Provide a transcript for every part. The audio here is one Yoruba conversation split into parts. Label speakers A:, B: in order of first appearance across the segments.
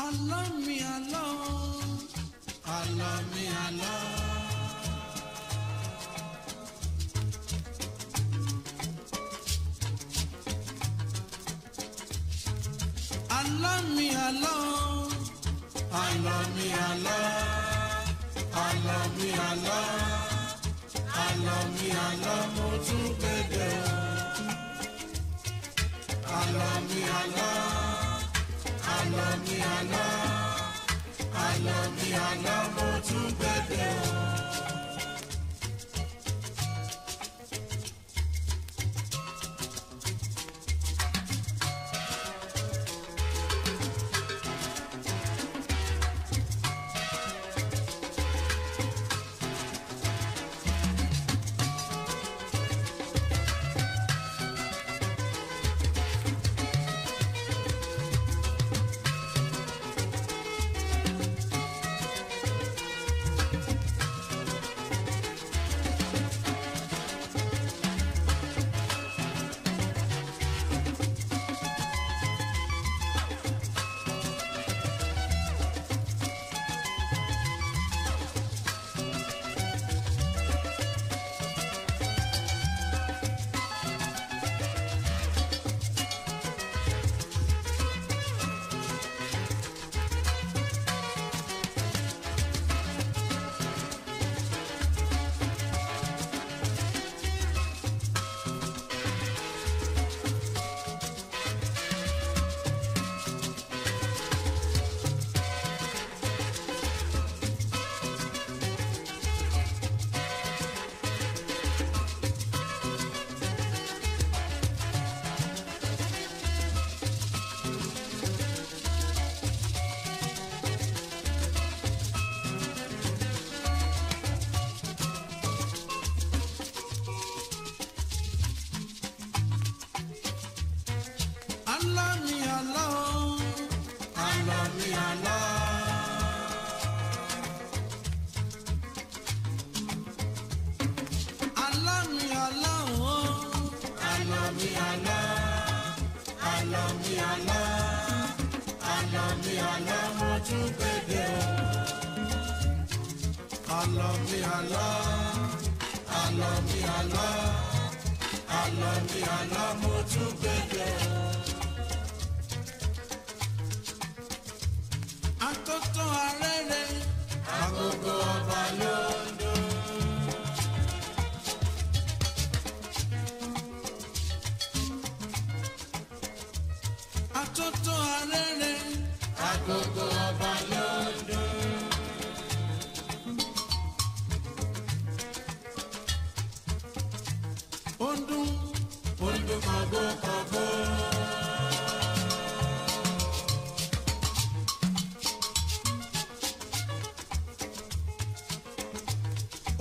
A: Àlọ́ mi àlọ́, àlọ́ mi àlọ́. Àlọ́ mi àlọ́, àlọ́ mi àlọ́, àlọ́ mi àlọ́, àlọ́ mi àlọ́, mo tún gbèdé o. Àlọ́ mi àlọ́, àlọ́ mi àlọ́, àlọ́ mi àlọ́, mo tún gbèdé o. Àlọ́ mi àlọ́, àlọ́ mi àlọ́. Àlọ́ mi àlọ́, àlọ́ mi àlọ́, àlọ́ mi àlọ́, àlọ́ mi àlọ́, mo tún gbèdé o. Àlọ́ mi àlọ́, àlọ́ mi àlọ́, àlọ́ mi àlọ́, mo tún gbèdé o. Atótó arére, agogo ọba ló ń dún. Atótó arére, agogo ọba ló ń dún. Ó ń dún, ó ń dún kọ̀gó kọ̀gó.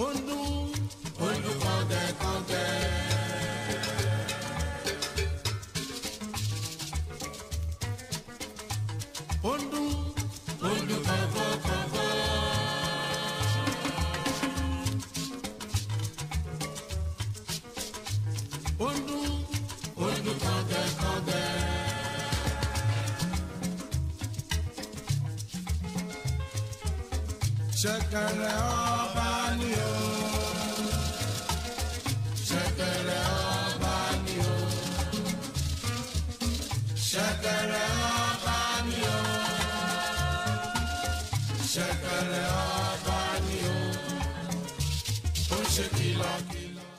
A: Ó ń dún, ó ń dún kọ̀gẹ́ kọ̀gẹ́. Ó ń dún, ó ń dún kọ̀gó kọ̀gó. Ó ń dún, ó ń dún kọ̀gẹ́ kọ̀gẹ́. Ṣẹ̀kẹ̀rẹ̀ ọba ni o. Ṣẹ̀kẹ̀rẹ̀ ọba ni o. Ṣẹ̀kẹ̀rẹ̀ ọba ni o. Ṣẹ̀kẹ̀rẹ̀ ọba ni o. Ó ń ṣe kìlọ̀kìlọ̀.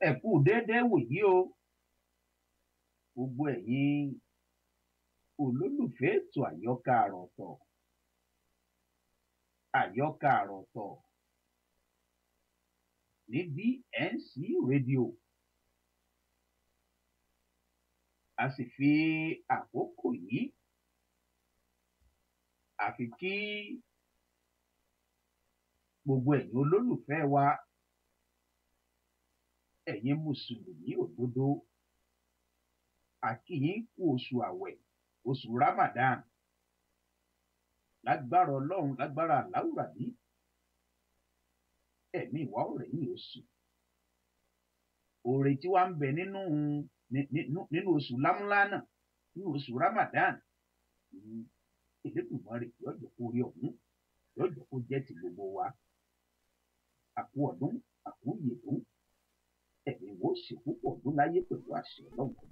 B: Ẹ kú déédéé wòyí o, gbogbo ẹ̀yin olólùfẹ́ ètò àyọkà àròtọ̀, àyọkà àròtọ̀ ní BNC Radio. A sì fi àkókò yìí àfi kí gbogbo ẹ̀yin olólùfẹ́ wa, ẹ̀yin mùsùlùmí òdodo, a kí yín kú oṣù àwẹ̀, oṣù Ramadan. Lágbára Ọlọ́run, lágbára àláwùrà bí, ẹ̀mí ìwà ọ̀rẹ́ yìí oṣù. Oore tí wàá ń bẹ nínú oṣù lámúlánà, nínú oṣù Ramadan, Elédùmarè yóò jẹ́ kó rí ọ̀hún, yóò jẹ́ kó jẹ́ ti gbogbo wa. Àkú ọdún, àkú ìyèdún, ẹ̀mí wo ṣe púpọ̀ ọdún láyé pẹ̀lú àṣẹ Ọlọ́run.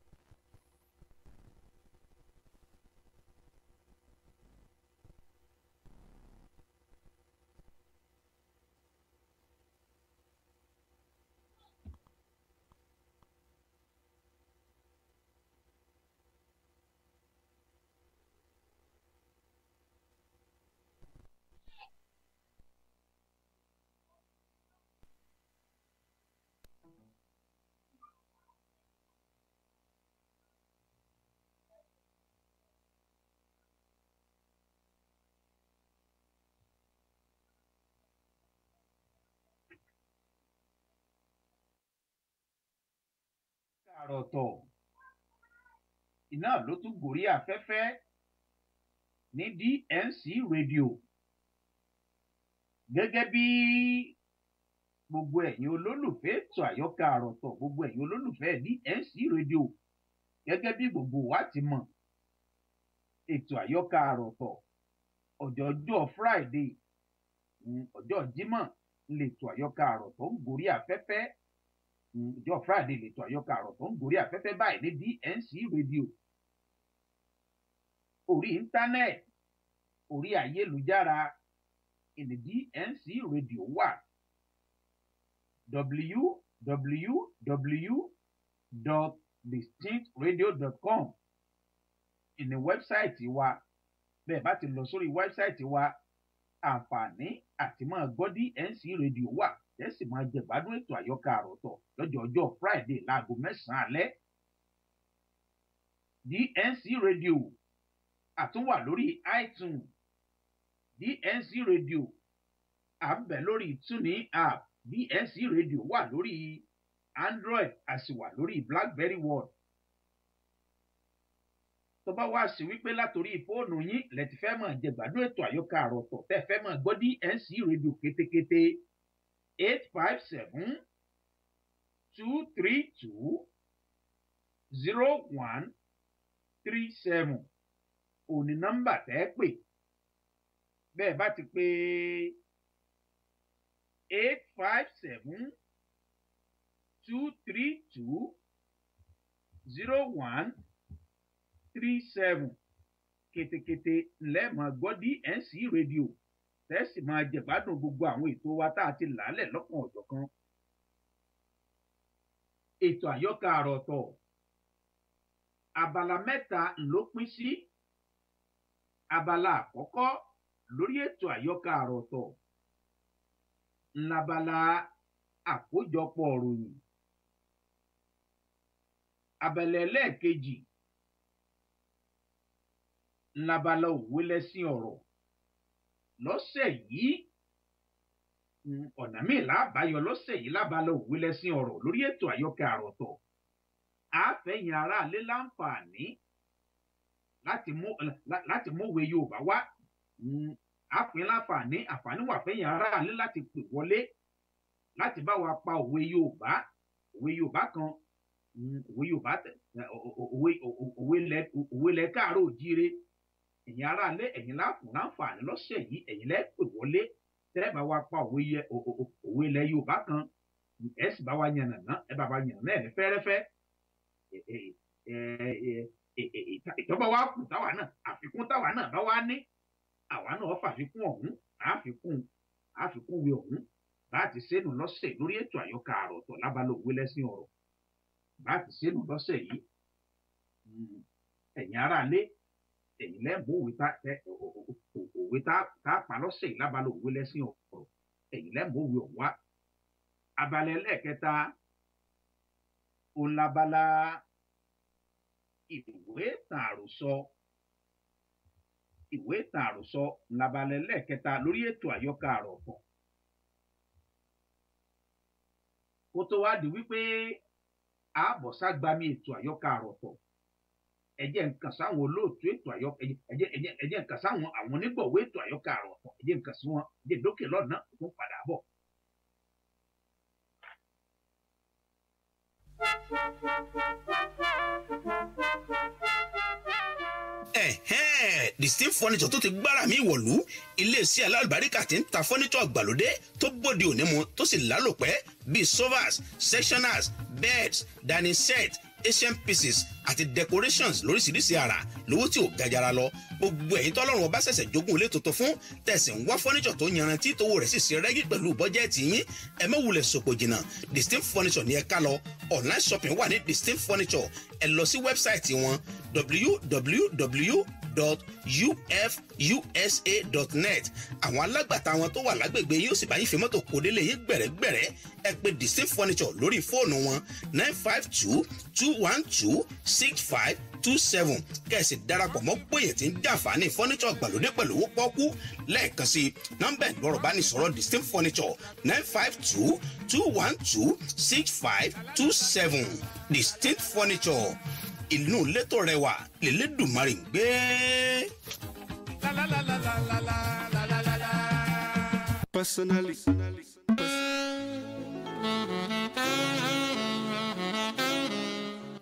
B: Àròtọ̀ iná ló tún gòrí afẹ́fẹ́ ní DNC Radio. Gẹ́gẹ́ bí gbogbo ẹ̀yin olólùfẹ́ ètò àyọkà àròtọ̀, gbogbo ẹ̀yin olólùfẹ́ DNC Radio, gẹ́gẹ́ bí gbogbo wa ti mọ̀, ètò àyọkà àròtọ̀ ọjọ́jọ́ Friday, ọjọ́ Jímọ̀ lètò àyọkà àròtọ̀ ń gorí afẹ́fẹ́. Ọjọ́ Friday lètò àyọkà àròtọ̀ ń gorí afẹ́fẹ́ báyìí ní DNC Radio. Orí íńtánẹ́ẹ̀tì, orí ayélujára ìní DNC Radio wà. www.distinctradio.com ìní wẹ́bsáìtì wa. Bẹ́ẹ̀ bá ti lọ sórí wẹ́bsáìtì wa, àǹfààní àti máa gbọ́ DNC Radio wà, ẹ sì máa jẹ̀gbádùn ètò àyọkà àròtọ̀ lọ́jọ́ ọjọ́ Friday láago 9 alẹ́. DNC Radio àtúnwà lórí iTunes. DNC Radio à ń bẹ lórí TuneIn app. DNC Radio wà lórí Android, a sì wà lórí BlackBerry World. Tó bá wá sí wípé látòrí fóònù yín lẹ ti fẹ́ máa jẹ̀gbádùn ètò àyọkà àròtọ̀, tẹ́ fẹ́ máa gbọ́ DNC Radio kétékété, 857 232 01 37 òní nọ́mbà tẹ́ pè. Bẹ́ẹ̀ bá ti pè 857 232 01 37 kétékété ńlẹ́ máa gbọ́ DNC Radio, tẹ́sí máa jẹ̀gbádùn gbogbo àwọn ètò wa tá a ti làálẹ̀ lọ́kàn ọ̀jọ̀kan. Ètò àyọkà àròtọ̀ abala mẹ́ta ló pín sí. Abala àkọ́kọ́ lórí ètò àyọkà àròtọ̀ ńlábala àkójọpọ̀ ìròyìn. Abala ẹlẹ́ẹ̀kejì ńlábala òwe lẹ́sìn ọ̀rọ̀. Lọ́sẹ̀ yìí, ọ̀nà míì lábàáyọ lọ́sẹ̀ yìí lábala òwe lẹ́sìn ọ̀rọ̀ lórí ètò àyọkà àròtọ̀. Àfẹ̀yìn aráalé láǹfààní láti múwe Yorùbá wá. Àfin láǹfààní, àǹfààní wà fẹ̀yìn aráalé láti pè wọlé láti bá wa pa òwe Yorùbá, òwe Yorùbá kan, òwe Yorùbá, òwe lẹ káàárọ̀ òjíire. Ẹ̀yin aráalé, ẹ̀yin láàfún láǹfààní lọ́sẹ̀ yìí, ẹ̀yin lẹ́ pè wọlé tẹ́ bá wa pa òwe ilẹ̀ Yorùbá kan, ẹ sì bá wa yànnàná, ẹ bá wa yànnàná ẹ̀ ní fẹ́rẹ́fẹ́. Ìjọba wa kù táwa náà, àfikún táwa náà bá wa ní, àwa náà fàfikún ọ̀hún, àfikún wí ọ̀hún. Bá a ti sẹ́nu lọ́sẹ̀ lórí ètò àyọkà àròtọ̀ lábala òwe lẹ́sìn ọ̀rọ̀, bá a ti sẹ́nu lọ́sẹ̀ yìí, ẹ̀yin aráalé, ẹ̀yin lẹ́mú òwe tá a pa lọ́sẹ̀ yìí lábala òwe lẹ́sìn ọ̀rọ̀, ẹ̀yin lẹ́mú òwe ọ̀hún wá. Abala ẹlẹ́ẹ̀kẹta òun labala ìwé ìtàn àròsọ. Ìwé ìtàn àròsọ labala ẹlẹ́ẹ̀kẹta lórí ètò àyọkà àròtọ̀. Kó tó wá di wípé àbọ̀ságbami ètò àyọkà àròtọ̀, Ẹ jẹ́ n kàn sáwọn olóòtú ètò àyọkà, ẹ jẹ́ n kàn sáwọn àwọn onígbọ̀wọ́ ètò àyọkà àrà ọ̀tọ̀, ẹ jẹ́ n kàn sí wọn, ẹ jẹ́ dókè lọ́nà tó ń padà bọ̀.
C: Ẹ̀hẹ́n, Distinct Furniture tó ti gbára mi wọ̀lú, iléeṣẹ́ alálùbáríkà tí ń ta furniture ìgbàlódé tó bóde òní mu tó sì lálòpẹ́ bíi sofas, sectioners, beds, dining set, asian pieces àti decorations lóríṣiríṣi àrà lówó tí ò gajara lọ. Gbogbo ẹ̀yin tọ́lọ́run ọba ṣẹ̀ṣẹ̀ jogún ilé tuntun fún tẹ̀sí ń wá furniture tó yanrantí tówó rẹ̀ sì ṣe rẹ́gí pẹ̀lú bọ́jẹ́ẹ̀tì yín, ẹ má wulẹ̀ sòpò jìnnà. Distinct Furniture ní ẹ ká lọ. Online shopping wà ní Distinct Furniture. Ẹ lọ sí wẹ́bsáìtì wọn www.ufusa.net. Àwọn alágbàtà wọn tó wà lágbègbè yóò sì bá yín fi mọ́tò kó délé yín gbẹ̀rẹ́gbẹ̀rẹ́. Ẹ pè Distinct Furniture lórí fóònù wọn 952-212-6527 kẹ̀sì darapọ̀ mọ́ gbòye tí ń jàǹfààní furniture gbàlódé pẹ̀lú owó pọ́kú. Lẹ́ẹ̀kan sí nọ́mbà ìgbọ̀rọ̀ bá ní sọ̀rọ̀ Distinct Furniture 952-212-6527. Distinct Furniture, inú létò rẹwà lélẹ́dùnmarè ń gbé.
A: Personally.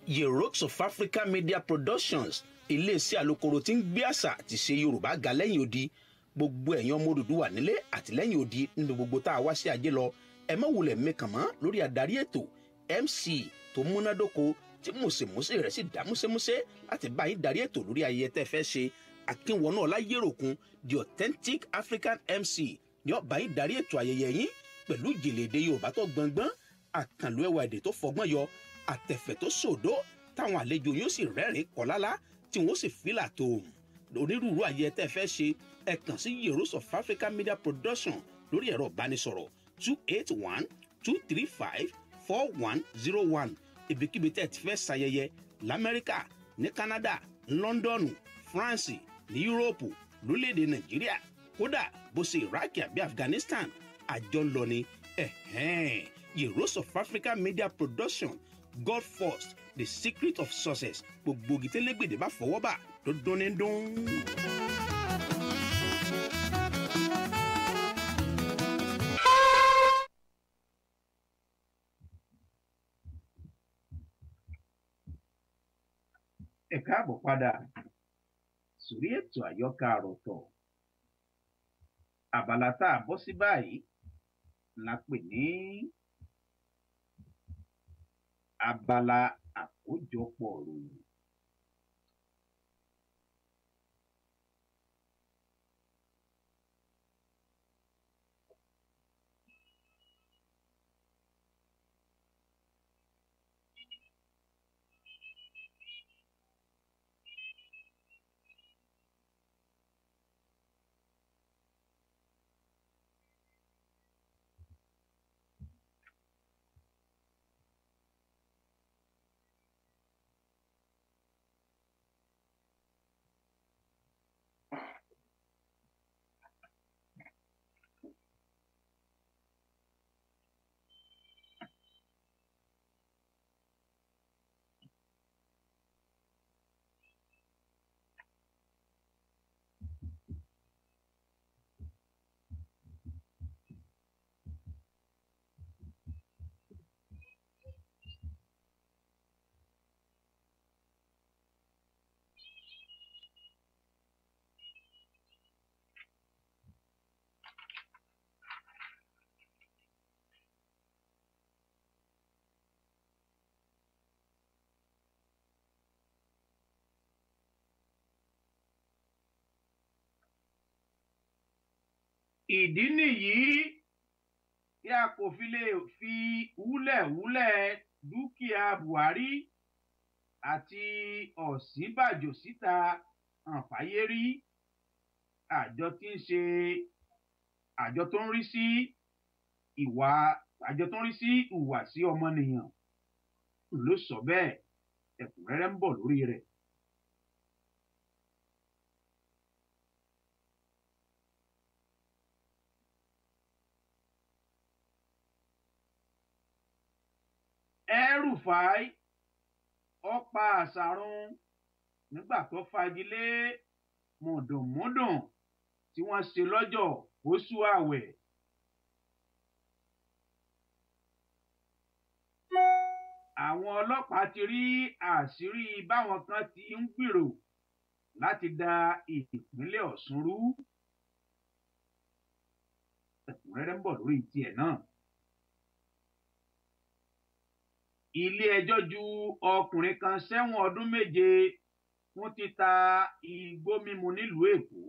C: Yerokes of Africa Media Productions, iléeṣẹ́ alukoro tí ń gbé àṣà àti ṣe Yorùbá ga lẹ́yìn odi. Gbogbo ẹ̀yin ọmọ Odùduwà nílé àti lẹ́yìn odi nínú gbogbo tá a wá sí ajé lọ, ẹ má wulẹ̀ mẹ́kàn mọ́ lórí adarí ètò MC tó múnádóko tí mùsèmùsè rẹ̀ sì dá músémúsé láti bá yín darí ètò lórí ayẹyẹ tẹ́ fẹ́ ṣe. Akínwọnú Ọláyéròkun, the authentic African MC, ni ó bá yín darí ètò ayẹyẹ yín pẹ̀lú ìjìnlẹ̀ èdè Yorùbá tó gbọngbọ́n, àkànlò ẹwà èdè tó fọgbọ́n yọ, àtẹ̀fẹ̀ tó sòdó táwọn àlejò yóò sì rẹ́rìn-ín kọ́lálá tí wọ́n sì fìlà tó onírúurú ayẹyẹ tẹ́ fẹ́ ṣe. Ẹ kàn sí Yerokes of Africa Media Production lórí ẹ̀rọ ìbánisọ̀rọ̀ 281-235-4101. Ibikíbi tẹ́ ẹ ti fẹ́ ṣayẹyẹ l'Amẹ́ríkà, ní Canada, London, France, ní Yúróòpù, lórílẹ̀‐èdè Nàìjíríà, kódà bó ṣe Iraq àbí Afghanistan, àjọ ń lọ ni. Ẹ̀hẹ́n, Yerokes of Africa Media Production, God first, the secret of success. Gbogbo gitẹ́lẹ́gbèdè bá fọwọ́ bà tó dún ní dún.
B: Ẹ káàbọ̀ padà sórí ètò àyọkà àròtọ̀. Abala tá a bọ́ sí báyìí la pè ní abala àkójọpọ̀ ìròyìn. Ìdí nìyí tí a kò fi lè fi wúlẹ̀wúlẹ̀ dúkìá Buhari àti Ọ̀ṣínbàjò síta hàn fáyé rí. Àjọ tí ń ṣe àjọ tó ń rí sí ìwà àjọ tó ń rí sí ìhùwàsí ọmọnìyàn ló sọ bẹ́ẹ̀. Ẹ̀kúnrẹ́rẹ́ ń bọ̀ lórí rẹ̀. El-Rufai ọ̀pá àṣàrùn nígbà tó fagilé mùdùnmúdùn tí wọ́n ṣe lọ́jọ́ oṣù ààwẹ̀. Àwọn ọlọ́pàá ti rí àṣírí báwọn kan ti ń gbèrò láti da ìpínlẹ̀ Ọ̀ṣun rú. Ẹ̀kúnrẹ́rẹ́ ń bọ̀ lórí tiẹ̀ náà. Ilé-ẹjọ́ ju ọkùnrin kan sẹ́wọ̀n ọdún 7 fún títa igbó mímu nílùú Èkó.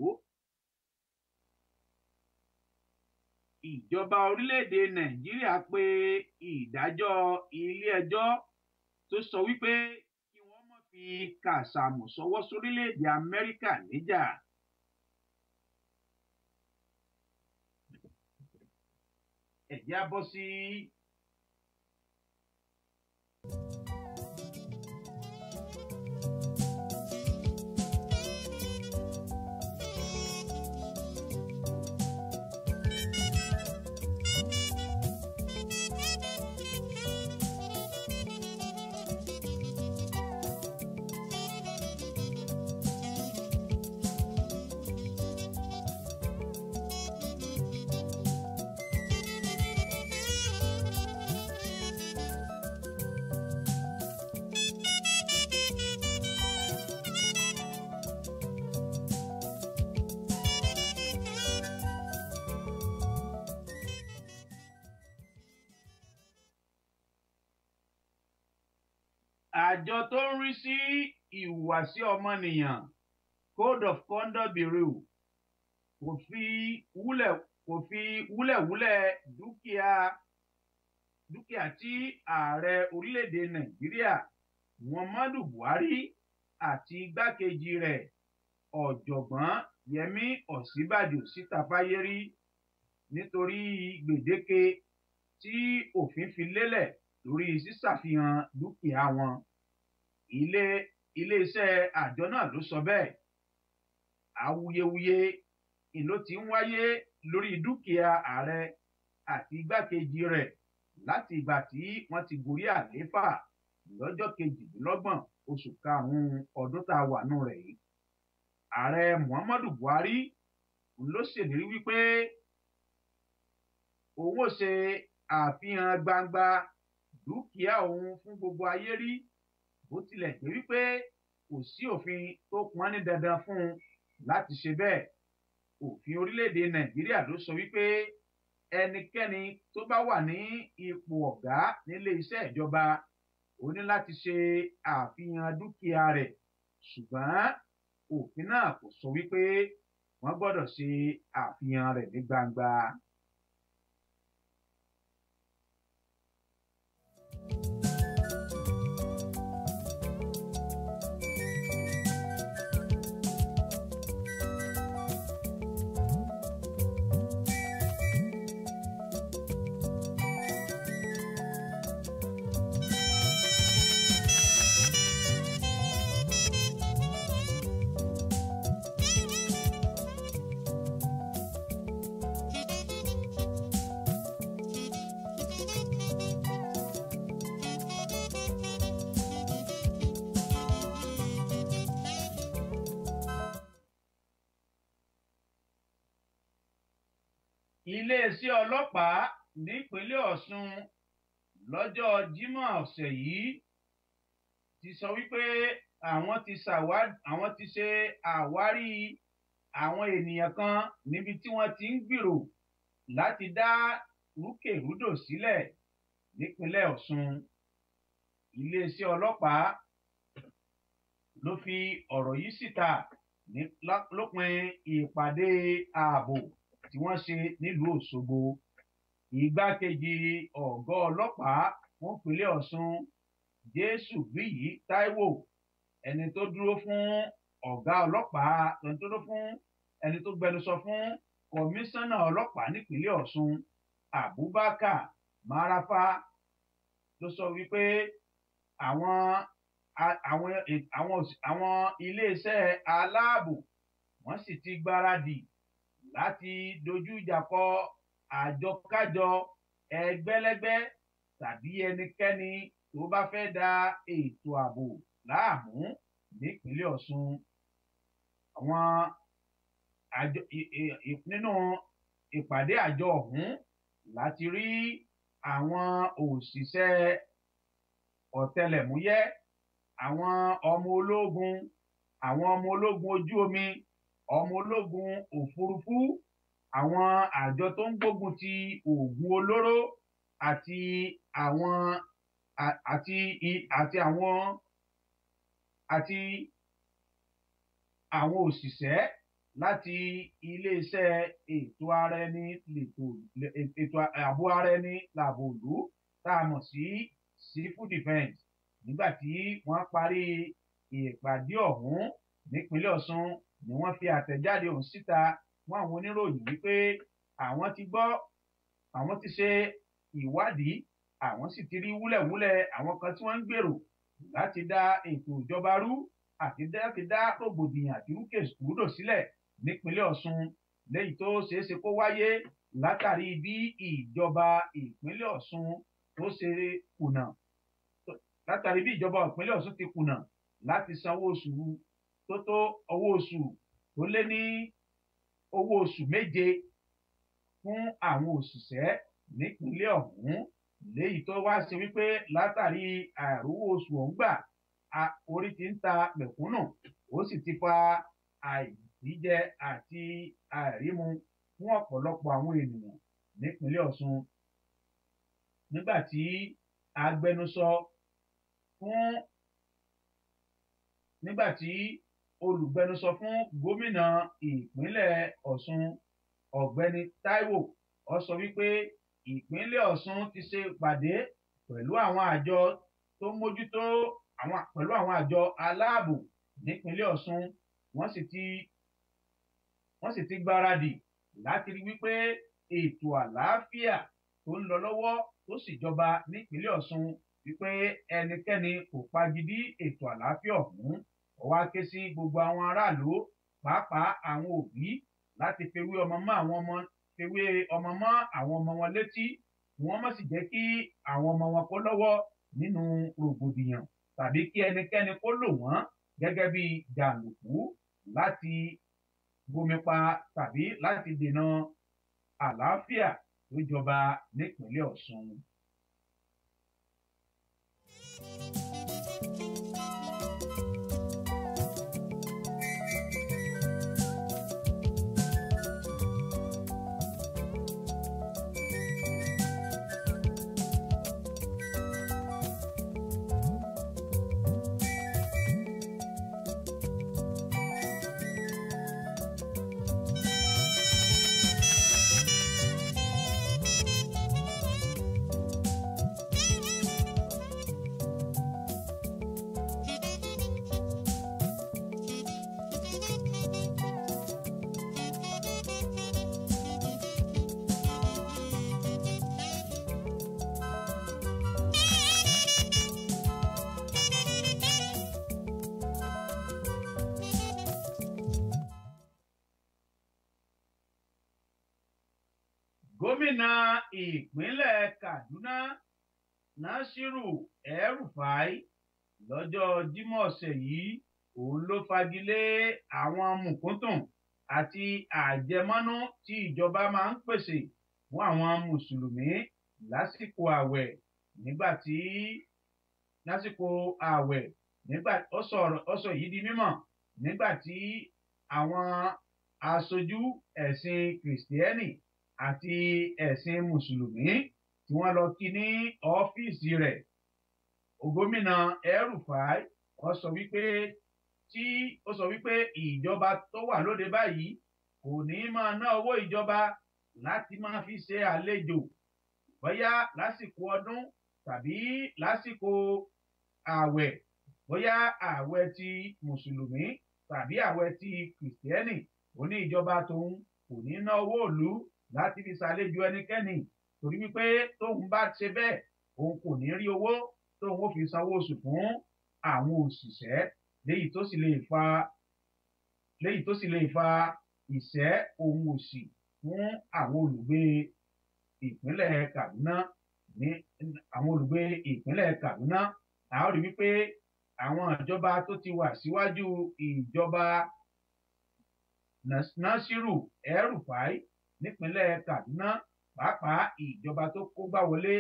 B: Ìjọba orílẹ̀-èdè Nàìjíríà pé ìdájọ́ ilé-ẹjọ́ tó sọ wípé kí wọ́n má fi Kàsàmù ṣọwọ́ sórílẹ̀-èdè Amẹ́ríkà níjà. Ẹ jẹ́ á bọ́ sí àjọ tó ń rí sí ìhùwàsí ọmọnìyàn Code of Conduct Bureau kò fi wúlẹ̀wúlẹ̀ dúkìá tí ààrẹ orílẹ̀-èdè Nàìjíríà Muhammadu Buhari àti igbákejì rẹ̀ ọ̀jọ̀gbọ́n Yẹmí Ọ̀sínbàjò síta fáyé rí nítorí gbèdéke tí òfin fi lélẹ̀ lórí sísàfihàn dúkìá wọn. Ilé-iṣẹ́ àjọ náà ló sọ bẹ́ẹ̀. Awuyewuye ìló ti ń wáyé lórí dúkìá ààrẹ àti igbákejì rẹ̀ láti ìgbà tí wọ́n ti gorí àlééfà lọ́jọ́ 22 oṣù karùn-ún ọdún tá a wà nù rẹ̀ yìí. Ààrẹ Muhammadu Buhari ló ṣèlérí wípé òun ó ṣe àfihàn gbangba dúkìá òun fún gbogbo ayé rí, bó tilẹ̀ jẹ́ wípé kò sí òfin tó pọn ní dandan fún un láti ṣe bẹ́ẹ̀. Òfin orílẹ̀-èdè Nàìjíríà ló sọ wípé ẹnikẹ́ni tó bá wà ní ipò ọ̀gá nílé iṣẹ́ ìjọba ó ní láti ṣe àfihàn dúkìá rẹ̀, ṣùgbọ́n òfin náà kò sọ wípé wọ́n gbọ́dọ̀ ṣe àfihàn rẹ̀ ní gbangba. Iléeṣẹ́ ọlọ́pàá nípínlẹ̀ Ọ̀ṣun lọ́jọ́ Jímọ̀ ọ̀sẹ̀ yìí ti sọ wípé àwọn ti ṣe àwárí àwọn ènìyàn kan níbi tí wọ́n ti ń gbèrò láti dá rúkèrúdò sílẹ̀ nípínlẹ̀ Ọ̀ṣun. Iléeṣẹ́ ọlọ́pàá ló fi ọ̀rọ̀ yìí síta lópin ìpàdé ààbò tí wọ́n ṣe nílùú Òṣogbo. Igbákejì ọ̀gá ọlọ́pàá fún ìpínlẹ̀ Ọ̀ṣun Jésù Bíyì Táíwò, ẹni tó dúró fún ọ̀gá ọlọ́pàá, ẹni tó dúró fún ẹni tó gbẹnusọ fún kọmíṣánná ọlọ́pàá nípínlẹ̀ Ọ̀ṣun Abubakar Marafa ló sọ wípé àwọn iléeṣẹ́ aláàbò wọ́n sì ti gbáradì láti dojú ìjà kọ àjọkájọ ẹgbẹ́lẹ́gbẹ́ tàbí ẹnikẹ́ni tó bá fẹ́ da ètò ààbò láàmú nípínlẹ̀ Ọ̀ṣun. Àwọn àjọ nínú ìpàdé àjọ ọ̀hún láti rí àwọn òṣìṣẹ́ ọ̀tẹlẹ̀múyẹ́, àwọn ọmọ ológun, àwọn ọmọ ológun ojú omi, ọmọ ológun òfurufú, àwọn àjọ tó ń gbógun ti oògùn olóró àti àwọn àti àti àwọn àti àwọn òṣìṣẹ́ láti iléeṣẹ́ ètò ara ẹni lètò ètò ààbò ara ẹni làbò ìlú tá a mọ̀ sí civil defence. Nígbà tí wọ́n parí ìpàdé ọ̀hún nípínlẹ̀ Ọ̀ṣun ni wọ́n fi àtẹ̀jáde ọ̀hún síta fún àwọn oníròyìn wípé àwọn ti gbọ́, àwọn ti ṣe ìwádìí, àwọn sì ti rí wúlẹ̀wúlẹ̀ àwọn kan tí wọ́n ń gbèrò láti dá ètò ìjọba rú àti láti dá rògbòdìyàn àti rúkèrúdò sílẹ̀ nípínlẹ̀ Ọ̀ṣun, léyìí tó ṣeéṣe kó wáyé látàrí bí ìjọba ìpínlẹ̀ Ọ̀ṣun tó ṣe kùnà, látàrí bí ìjọba ìpínlẹ̀ Ọ̀ṣun ti kùnà láti sanwó oṣù tó tó owó oṣù tó lé ní owó oṣù 7 fún àwọn òṣìṣẹ́ nípínlẹ̀ ọ̀hún, léyìí tó wá ṣe wípé látàrí àìrówó oṣù ọ̀hún gbà, orí ti ń ta mẹ̀kúnnù, ó sì ti fa àìríjẹ àti àìrímu fún ọ̀pọ̀lọpọ̀ àwọn ènìyàn nípínlẹ̀ Ọ̀ṣun. Nígbà tí agbẹnusọ fún nígbà tí olùgbẹnusọ fún gómìnà ìpínlẹ̀ Ọ̀ṣun Ọ̀gbẹ́ni Táíwò ó sọ wípé ìpínlẹ̀ Ọ̀ṣun ti ṣe ìpàdé pẹ̀lú àwọn àjọ tó mójútó àwọn pẹ̀lú àwọn àjọ aláàbò nípínlẹ̀ Ọ̀ṣun, wọ́n sì ti gbáradì láti rí wípé ètò àlàáfíà tó ń lọ lọ́wọ́ tó sì jọba nípínlẹ̀ Ọ̀ṣun, wípé ẹnikẹ́ni kò pagidí ètò àlàáfíà ọ̀hún. Ó wá ké sí gbogbo àwọn aráàlú, pàápàá àwọn òbí, láti fewé ọmọ mọ́ àwọn ọmọ fewé ọmọ mọ́ àwọn ọmọ wọn létí, wọ́n má sì jẹ́ kí àwọn ọmọ wọn kó lọ́wọ́ nínú rògbòdìyàn tàbí kí ẹnikẹ́ni kó lò wọ́n gẹ́gẹ́ bí jàǹdùkú láti gbomipa tàbí láti dènà àlàáfíà tó jọba nípínlẹ̀ Ọ̀ṣun. Gómìnà ìpínlẹ̀ Kaduna Nasiru El-Rufai lọ́jọ́ Jímọ̀ ọ̀sẹ̀ yìí òun ló fagilé àwọn mùkúntùn àti àjẹmọ́nú tí ìjọba máa ń pèsè fún àwọn mùsùlùmí lásìkò ààwẹ̀ nígbà tí lásìkò ààwẹ̀ nígbà ó sọ̀rọ̀ ó sọ yìí di mímọ̀ nígbà tí àwọn aṣojú ẹ̀sìn kìrìsìtẹ́nì àti ẹ̀sìn mùsùlùmí tí wọ́n lọ kí ní ọ́fíìsì rẹ̀. Gómìnà El-Rufai ó sọ wípé tí ó sọ wípé ìjọba tó wà lóde báyìí kò ní máa ná owó ìjọba láti máa fi ṣe àlejò bóyá lásìkò ọdún tàbí lásìkò ààwẹ̀, bóyá ààwẹ̀ ti mùsùlùmí tàbí ààwẹ̀ ti kìrìsìtẹ́nì. Ó ní ìjọba tòun kò ní ná owó ìlú láti fi ṣàlejò ẹnikẹ́ni torí wípé tóun bá ṣe bẹ́ẹ̀ òun kò ní rí owó tóun ó fi sanwó oṣù fún àwọn òṣìṣẹ́, léyìí tó sì lè fa léyìí tó sì lè fa ìṣẹ́ òun òṣì fún àwọn olùgbé ìpínlẹ̀ Kaduna ní àwọn olùgbé ìpínlẹ̀ Kaduna. A ó rí wípé Àwọn ìjọba tó ti wà síwájú ìjọba Nasiru El-Rufai nípínlẹ̀ Kaduna, pàápàá ìjọba tó kógbá wọlé,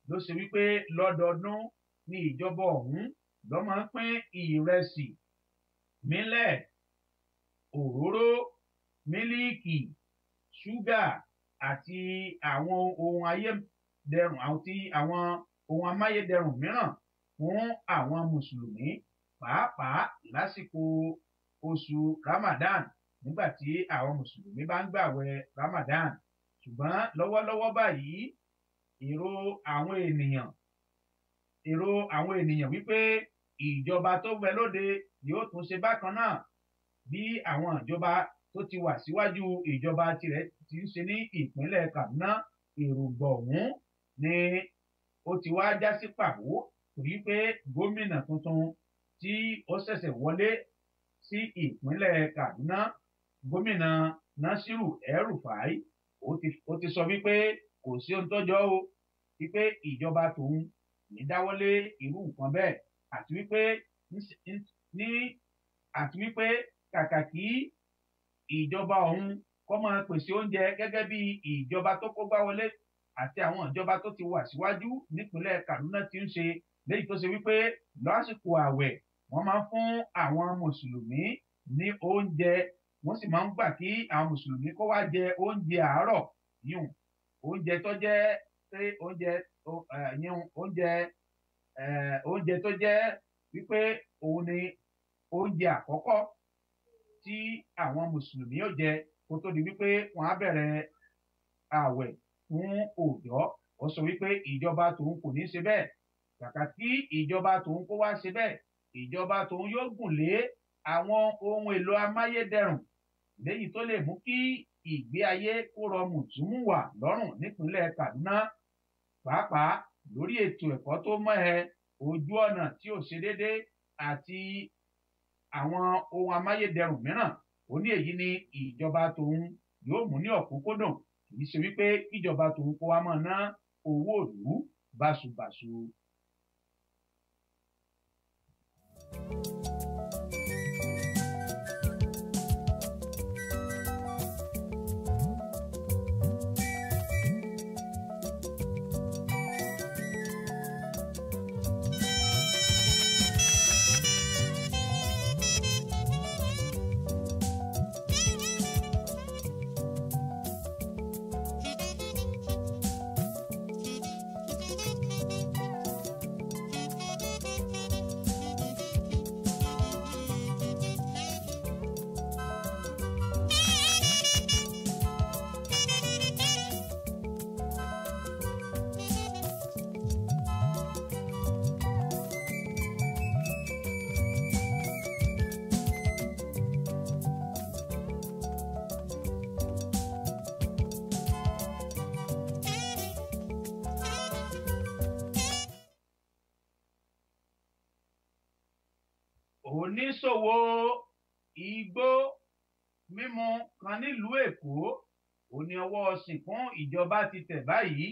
B: ló ṣe wípé lọ́dọọdún ní ìjọba ọ̀hún ló máa ń pín ìrẹsì, mílẹ̀, òróró, mílíìkì, ṣúgà àti àwọn ohun ayédẹrùn àti àwọn ohun amáyédẹrùn mìíràn fún àwọn mùsùlùmí, pàápàá lásìkò oṣù Ramadan, nígbà tí àwọn mùsùlùmí bá ń gbàwẹ̀ Ramadan. Ṣùgbọ́n lọ́wọ́lọ́wọ́ báyìí, èrò àwọn ènìyàn wípé ìjọba tó bẹ lóde yóò tún ṣe bákan náà bí àwọn ìjọba tó ti wà síwájú ìjọba tirẹ̀ ti ń ṣe ní ìpínlẹ̀ Kaduna, èròǹgbà ọ̀hún ni ó ti wá já sí pàbó, torí pé gómìnà tuntun tí ó ṣẹ̀ṣẹ̀ wọlé sí ìpínlẹ̀ Kaduna, Gómìnà Nasiru El-Rufai, ó ti sọ wípé kò sí ohun tó jọ o, wípé ìjọba tòun ní dáwọ́lé irú nǹkan bẹ́ẹ̀, àti wípé kàkà kí ìjọba ọ̀hún kó máa pèsè oúnjẹ gẹ́gẹ́ bí ìjọba tó kógbá wọlé àti àwọn ìjọba tó ti wà síwájú nípínlẹ̀ Kaduna ti ń ṣe, léyìí tó ṣe wípé lásìkò ààwẹ̀, wọ́n máa ń fún àwọn mùsùlùmí ní oúnjẹ, wọ́n sì máa ń gbà kí àwọn mùsùlùmí kó wá jẹ oúnjẹ àárọ̀ yùn, oúnjẹ tó jẹ́ pé oúnjẹ yùn, oúnjẹ tó jẹ́ wípé òun ni oúnjẹ àkọ́kọ́ tí àwọn mùsùlùmí yóò jẹ kó tó di wípé wọ́n á bẹ̀rẹ̀ ààwẹ̀ fún òòjọ́. Ó sọ wípé ìjọba tòun kò ní ṣe bẹ́ẹ̀. Kàkà kí ìjọba tòun kó wá ṣe bẹ́ẹ̀, ìjọba tòun yóò gùn lé àwọn ohun èlò amáyédẹrùn léyìí tó lè mú kí ìgbé ayé kó rọrùn túmùwà lọ́rùn nípínlẹ̀ Kaduna, pàápàá lórí ètò ẹ̀kọ́ tó mọ́hẹ, ojú ọ̀nà tí ò ṣe déédé àti àwọn ohun amáyédẹrùn mìíràn. Ó ní èyí ni ìjọba tòun yóò mú ní ọ̀kúnkúndùn, kì í ṣe wípé kíjọba tòun kó wá máa ná owó ìlú báṣubàṣu. Oníṣòwò igbó mímu kan nílùú Èkó ò ní ọwọ́ ṣìnkún ìjọba ti tẹ̀ báyìí,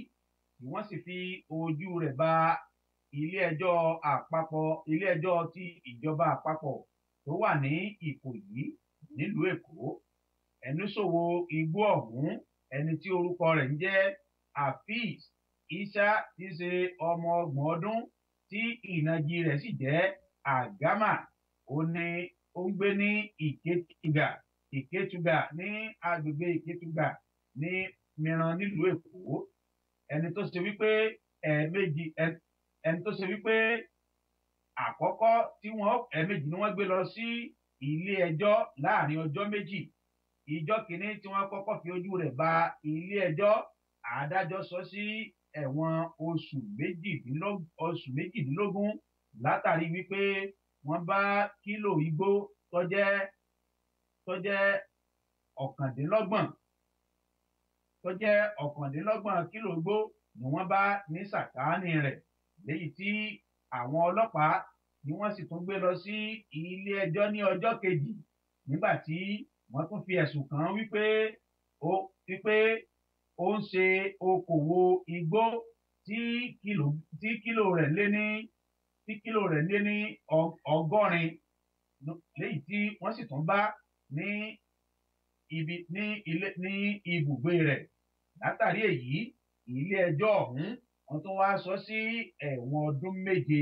B: tí wọ́n sì fi ojú rẹ̀ ba ilé-ẹjọ́ àpapọ̀, ilé-ẹjọ́ ti ìjọba àpapọ̀ tó wà ní Ìkòyí nílùú Èkó. Ẹníṣòwò igbó ọ̀hún, ẹni tí orúkọ rẹ̀ ń jẹ́ Afeez Isa, tí í ṣe ọmọ 30 ọdún, tí ìnagijẹ rẹ̀ sì jẹ́ Àgámà, ó ní ó ń gbé ní Ìkétùgà, Ìkétùgà, ní agbègbè Ìkétùgà ní Mìíràn nílùú Èkó. Ẹni tó ṣe wípé ẹ̀ẹ̀mejì, ẹni tó ṣe wípé àkọ́kọ́ tí wọ́n, ẹ̀ẹ̀mejì ni wọ́n gbé lọ sí ilé ẹjọ́ láàrin ọjọ́ 2. Ìjọ́ kìíní tí wọ́n kọ́kọ́ fi ojú rẹ̀ ba ilé ẹjọ́, adájọ́ sọ sí ẹ̀wọ̀n oṣù 18 látàrí wípé wọ́n bá kílò igbó tó jẹ́ 29, tó jẹ́ 29 kílò igbó ni wọ́n bá ní sàkáání rẹ̀, léyìí tí àwọn ọlọ́pàá ni wọ́n sì tún gbé lọ sí ilé ẹjọ́ ní ọjọ́ kejì, nígbà tí wọ́n tún fi ẹ̀sùn kàn án wípé ó ń ṣe okòwò igbó tí kílò rẹ̀ lé ní tí kílò rẹ̀ lé ní 80 léyìí tí wọ́n sì tún bá ní ibi ní ilé ní ibùgbé rẹ̀. Látàrí èyí, ilé ẹjọ́ ọ̀hún wọ́n tún wá sọ sí ẹ̀wọ̀n ọdún 7.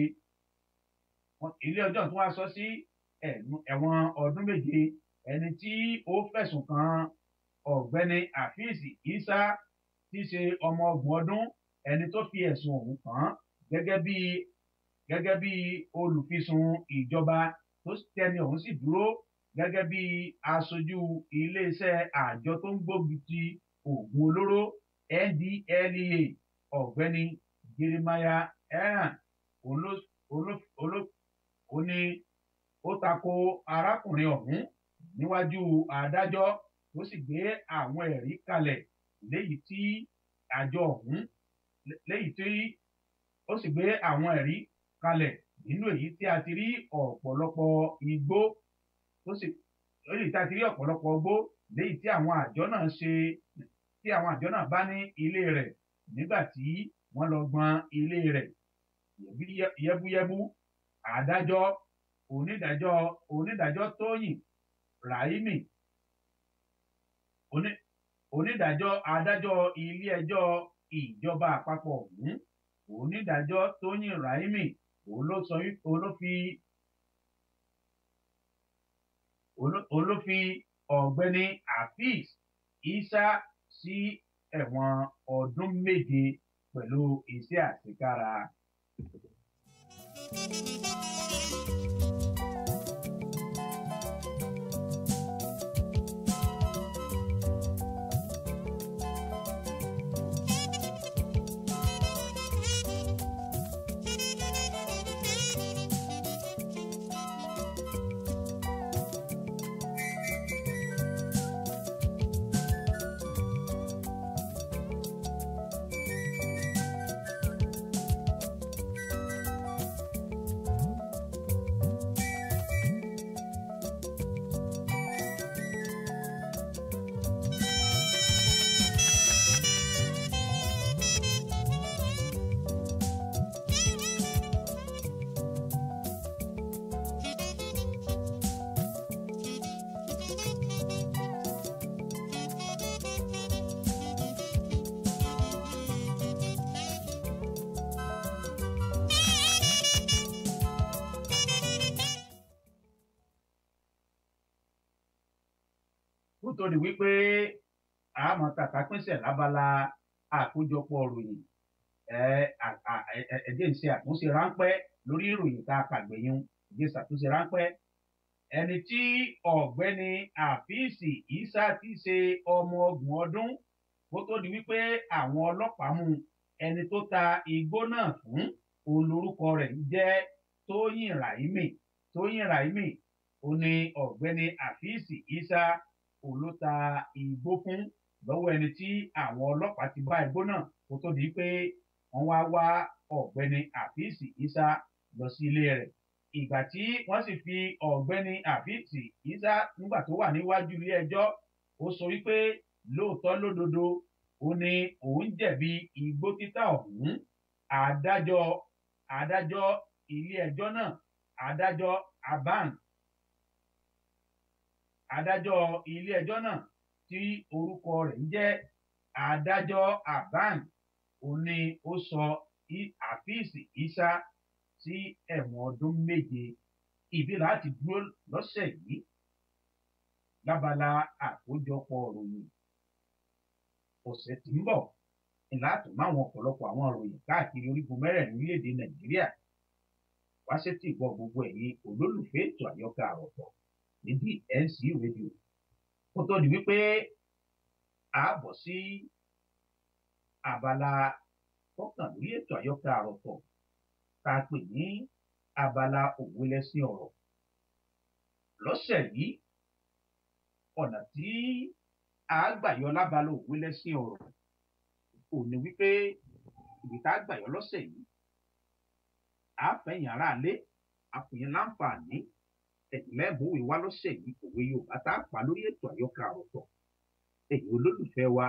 B: Ilé ẹjọ́ tún wá sọ sí ẹ̀wọ̀n ọdún 7 ẹni tí ó fẹ̀sùn kàn ọ̀gbẹ́ni Afeez Isa tí í ṣe ọmọ 30 ọdún, ẹni tó fi ẹ̀sùn ọ̀hún kàn án gẹ́gẹ́ bí olùfisùn ìjọba tó tẹni ọ̀hún sì dúró gẹ́gẹ́ bí aṣojú iléeṣẹ́ àjọ tó ń gbógun ti oògùn olóró NDLEA ọ̀gbẹ́ni Jeremiah Eran. Ó ní ó tako arákùnrin ọ̀hún níwájú adájọ́ tó sì gbé àwọn ẹ̀rí kalẹ̀ léyìí tí àjọ ọ̀hún léyìí tí ó sì gbé àwọn ẹ̀rí kalẹ̀ nínú èyí tí a ti rí ọ̀pọ̀lọpọ̀ igbó tó sì léyìí tí a ti rí ọ̀pọ̀lọpọ̀ igbó léyìí tí àwọn àjọ náà ṣe tí àwọn àjọ náà bá ní ilé rẹ̀ nígbà tí wọ́n lọ gbọ́n ilé rẹ̀ yẹ́búyẹ́bú. Adájọ́ onídàájọ́ Tóyìn Ráímì onídàájọ́ adájọ́ ilé ẹjọ́ ìjọba àpapọ̀ ọ̀hún onídàájọ́ Tóyìn Ráímì òun ló fi ọ̀gbẹ́ni Afeez Isa sí ẹ̀wọ̀n ọdún 7 pẹ̀lú iṣẹ́ àṣekára. Tó di wípé àmọ́ tàtà pínṣẹ̀ lábala àkójọpọ̀ ìròyìn, ẹ̀jẹ̀ ń ṣe àtúnṣe ráńpẹ́ lórí ìròyìn tá a kàgbẹ̀yìn, ẹ̀jẹ̀ ṣàtúnṣe ráńpẹ́. Ẹni tí ọ̀gbẹ́ni Afeez Isa ti ṣe ọmọ 30 ọdún kó tó di wípé àwọn ọlọ́pàá mú ẹni tó ta igbó náà fún òun lórúkọ rẹ̀ ń jẹ́ Tóyìn Ráímì. Tóyìn Ráímì ó ní ọ̀gbẹ́ni Afeez Isa òun ló ta igbó fún lọ́wọ́ ẹni tí àwọn ọlọ́pàá ti bá igbó náà kó tó di pé wọ́n wá wá ọ̀gbẹ́ni Afeez Isa lọ sí ilé rẹ̀. Ìgbà tí wọ́n sì fi ọ̀gbẹ́ni Afeez Isa nígbà tó wà níwájú ilé ẹjọ́, ó sọ wípé lóòótọ́ lódodo ó ní òun jẹ̀bi igbó títà ọ̀hún. Adájọ́ ilé ẹjọ́ náà, adájọ́ Aban, adájọ́ ilé ẹjọ́ náà tí orúkọ rẹ̀ ń jẹ́ adájọ́ Aban, ó ní ó sọ Afeez Isa sí ẹ̀wọ̀n ọdún 7. Ibi láti dúró lọ́sẹ̀ yìí lábala àkójọpọ̀ ìròyìn. Ọ̀sẹ̀ tí ń bọ̀ láti máwọn ọ̀pọ̀lọpọ̀ àwọn ìròyìn káàkiri orígun mẹ́rẹ̀ẹ̀rin orílẹ̀-èdè Nàìjíríà wá sétí ìgbọ́ gbogbo ẹ̀yin olólùfẹ́ ètò àyọkà àròpọ̀ ní DNC Radio. Kó tó di wípé a bọ̀ sí abala tọ́kàn lórí ètò àyọkà àròpọ̀ tá a pè ní abala òwe lẹ́sìn ọ̀rọ̀. Lọ́sẹ̀ yìí, ọ̀nà tí a gbà yọ lábala òwe lẹ́sìn ọ̀rọ̀ ò ní wípé ibi tá a gbà yọ lọ́sẹ̀ yìí, a fẹ̀yìn aráalé, a fún yín láǹfààní ẹ̀lẹ́bùwé wá lọ́sẹ̀ yìí òwe Yorùbá tá a pa lórí ètò àyọkà àròpọ̀. Ẹ̀yin olólùfẹ́ wa,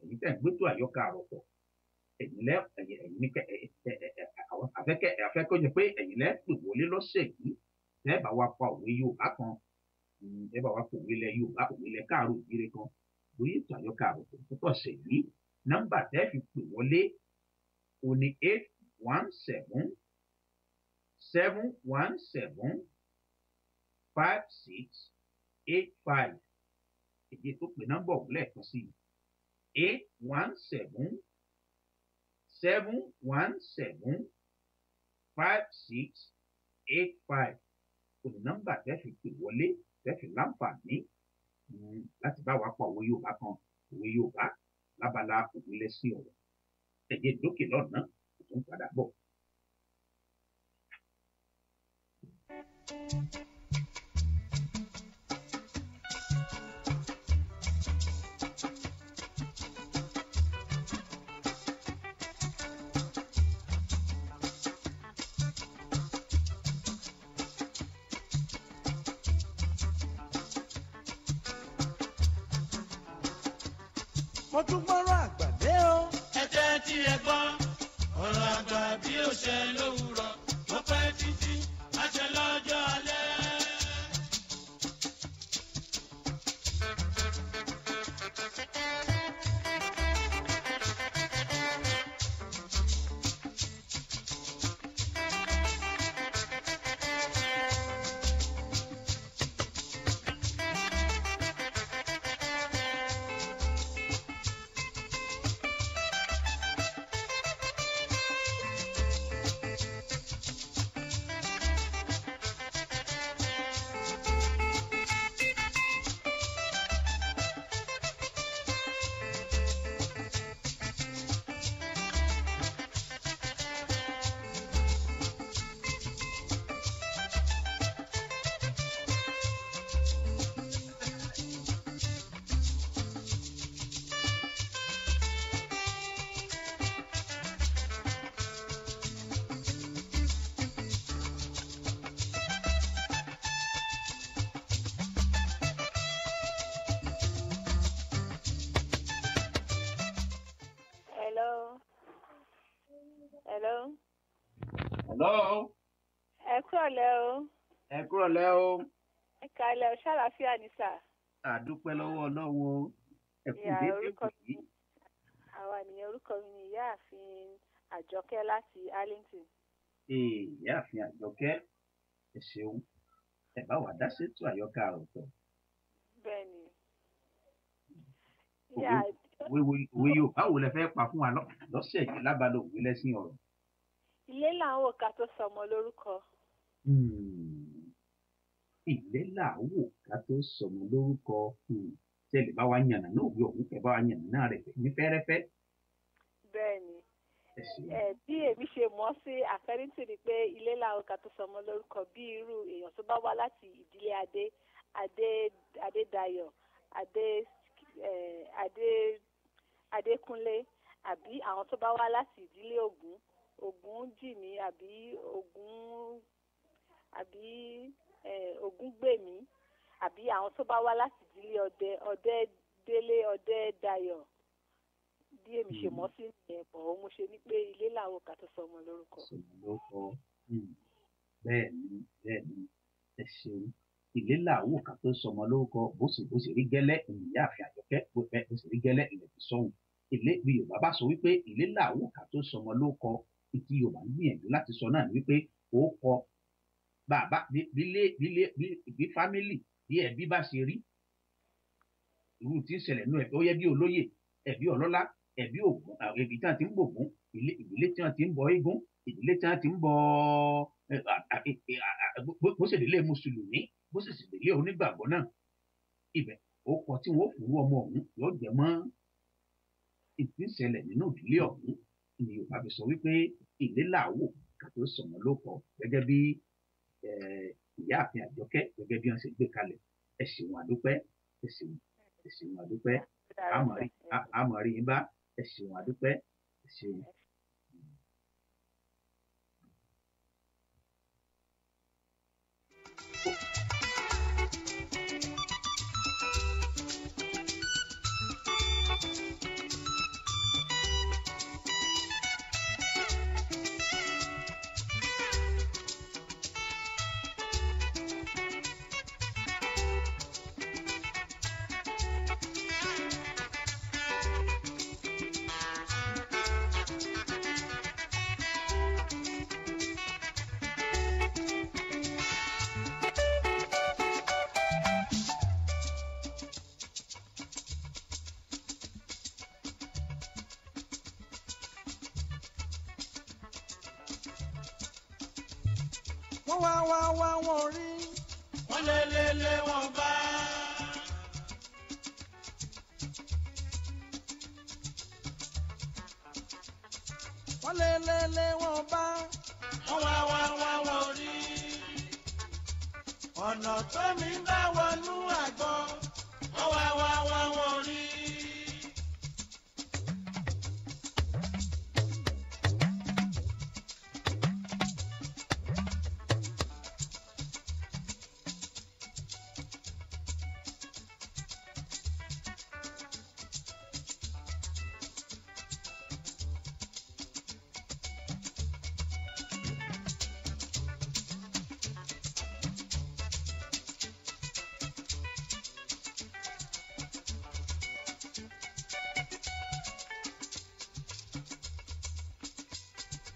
B: ẹ̀yin tẹ̀ ń gbétò àyọkà àròpọ̀, ẹ̀yin lẹ́ ẹ̀yin ní kẹ́ àwọn Àwọn àfẹ́kẹ́ àfẹ́kọ́ jẹ́ pé ẹ̀yin lẹ́ pè wọlé lọ́sẹ̀ yìí tẹ́ bá wa pa òwe Yorùbá kan, tẹ́ bá wa pa òwe ilẹ̀ Yorùbá, òwe ilẹ̀ káàárọ̀ òjíire kan lórí ètò àyọkà àròtọ̀ tó tọ̀sẹ̀ yìí. Nọ́mbà tẹ́ fi pè wọlé òní 817 717 5685. Èyí tó pè nọ́mbà ọ̀hún lẹ́ẹ̀kan sí i, 817 717 5685 òní nọ́mbà tẹ́ fi pè wọlé, tẹ́ fi láǹfààní láti bá wa pa òwe Yorùbá kan, òwe Yorùbá lábala òwe lẹ́sìn ọ̀rọ̀. Ẹ̀jẹ̀ dókè lọ́nà kò tún padà bọ̀.
A: Mo tún gbọ́rọ̀ àgbàdé o.
D: Ẹ tẹ́tí ẹ gbọ́ ọ̀rọ̀ àgbà bí ó ṣe lówùrọ̀, ó pẹ́ títí àṣẹ lọ́jọ́ alẹ́.
E: Hello. Hello.
B: Hello.
E: Ẹ kúrọ̀lẹ́ o.
B: Ẹ kúrọ̀lẹ́ o.
E: Ẹ kálẹ́ o, ṣàlàáfíà ni sà.
B: Àdúpẹ́ lọ́wọ́ Ọlọ́run o. Ẹ kú
E: Ìyá
B: déédéé
E: orúkọ
B: yìí.
E: mi àwa nìyẹn, orúkọ mi ni Ìyáàfin Àjọkẹ́ láti Arlington.
B: Ìyáàfin Àjọkẹ́, ẹ ṣeun. Ẹ bá wa dá sétò àyọkà àròtọ̀.
E: Bẹ́ẹ̀ ni.
B: Òwe
E: Ìyá
B: òwe Yorùbá wo lẹ fẹ́ pa fún wa lọ́sẹ̀ yìí lábala òwe lẹ́sìn ọ̀rọ̀?
E: Ilé là ń wò ká tó sọmọ lórúkọ.
B: Ilé là ń wò ká tó sọmọ lórúkọ. Ṣé ẹ lè bá wa yànnà náà òwe ọ̀hún, kẹ́ bá wa yànnà náà rẹ̀ ní fẹ́rẹ́fẹ́?
E: Bẹ́ẹ̀ ni.
B: Ẹ ṣeun.
E: Ẹ bí èmi ṣe mọ̀ sí àfẹ́rìntì ni pé ilé là ń wò ká tó sọmọ lórúkọ, bí irú èèyàn tó bá wá láti ìdílé Adé, Adé Adédayọ̀, Adé Adé Adékúnlé, àbí àwọn tó bá wá láti ìdílé Ògún, Ògúnjìmí, àbí Ògún, àbí Ògúngbèmí, àbí àwọn tó bá wá láti ìdílé Ọdẹ, Ọdẹdélé, Ọdẹdayọ̀. Bí èmi ṣe mọ̀ sí nìyẹn, bọ̀ ó mo ṣe ní pé ilé làwọn kà tó sọmọ lórúkọ.
B: Sọmọ lórúkọ. Bẹ́ẹ̀ ni, bẹ́ẹ̀ ni, ẹ ṣeun. Ilé làwò ká tó sọmọ lórúkọ, bó sì rí gẹ́lẹ́ ìyáàfin Àjọkẹ́, bó bẹ́ẹ̀ bó sì rí gẹ́lẹ́ ilẹ̀ ti sọ̀hún. Ilé bí Yorùbá bá sọ wípé ilé làwò ká tó sọmọ lórúkọ, ìtí Yorùbá ń gbìyànjú láti sọ náà ni wípé ó kọ bàbá bílé bílé bí family bí ẹbí bá ṣe rí, irú tí ń ṣẹlẹ̀ nú ẹbí, ó yẹ bí olóyè, ẹbí ọlọ́lá, ẹbí Ògún, ẹbí tí wọ́n ti ń bògún, ìdílé tí wọ́n ti ń bọ eégún, ìdílé tí wọ́n ti ń bọ bó ṣe délé mùsùlùmí, bó sì sì délé onígbàgbọ́ náà, ibẹ̀ ó kọ tí wọ́n fún ọmọ ọ̀hún yóò jẹ mọ́ ìtí ń ṣẹlẹ̀ nínú ìdílé ọ̀hún ni Yorùbá fi sọ wípé ilé làwò ká tó sọmọ lórúkọ, gẹ́gẹ́ bí Ìyáàfin Àjọkẹ́ gẹ́gẹ́ bí wọ́n ṣe gbé kalẹ̀. Ẹ ṣeun àdúpẹ́, ẹ ṣeun, ẹ ṣeun àdúpẹ́. Àmọ̀ rí yín bá. Ẹ ṣeun àdúpẹ́, ẹ ṣeun.
A: Wọ́n wá wá wá wọn rí.
D: Wọ́n lé lé lé wọn bá.
A: Wọ́n lé lé lé wọn bá.
D: Wọ́n wá wá wá wọn rí. Ọ̀nà tó mi ń bá wọnú àgbọn. Wọ́n wá wá wá wọn rí.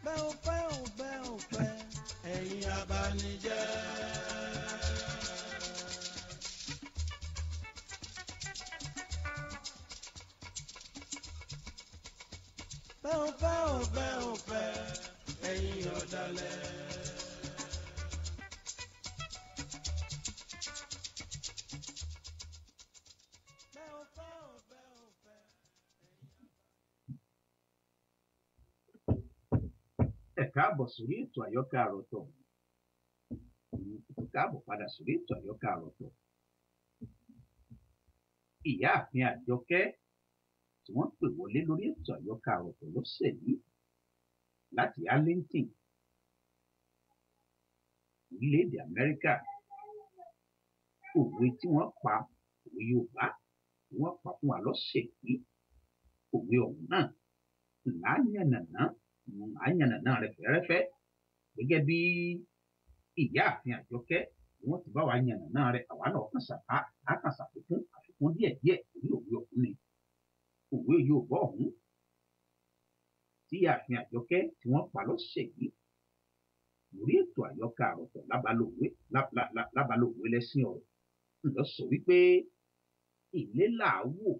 A: Bẹ́ẹ̀ ò fẹ́ ò bẹ́ẹ̀ ò fẹ́.
D: Ẹ̀yin abanijẹ́.
A: Bẹ́ẹ̀ ò fẹ́ ò
D: Bẹ́ẹ̀ ò fẹ́, ẹ̀yin ọ̀dàlẹ̀.
A: Bẹ́ẹ̀ ò fẹ́ ò bẹ́ẹ̀ ò fẹ́.
B: Ẹ káàbọ̀ sórí ètò àyọkà àròtọ̀. Ẹ káàbọ̀ padà sórí ètò àyọkà àròtọ̀. Ìyáàfin Àjọkẹ́ tí wọ́n pè wọlé lórí ètò àyọkà àròtọ̀ lọ́sẹ̀ yìí láti Arlington, orílẹ̀-èdè Amẹ́ríkà. Òwe tí wọ́n pa, òwe Yorùbá tí wọ́n pa fún wa lọ́sẹ̀ yìí, òwe ọ̀hún náà là á yànnàná, à ń yànnàná rẹ̀ fẹ́rẹ́fẹ́ gẹ́gẹ́ bí ìyáàfin Àjọkẹ́ ni wọ́n ti bá wa yànnàná rẹ̀. Àwa náà kàn á kàn ṣàfikún àfikún díẹ̀díẹ̀ lórí òwe ọ̀hún ni. Òwe Yorùbá ọ̀hún tí ìyáàfin Àjọkẹ́ tí wọ́n pa lọ́sẹ̀ yìí lórí ètò àyọkà àròtọ̀ lábala lábala òwe lẹ́sìn ọ̀rọ̀ ńlọ sọ wípé ilé là á wò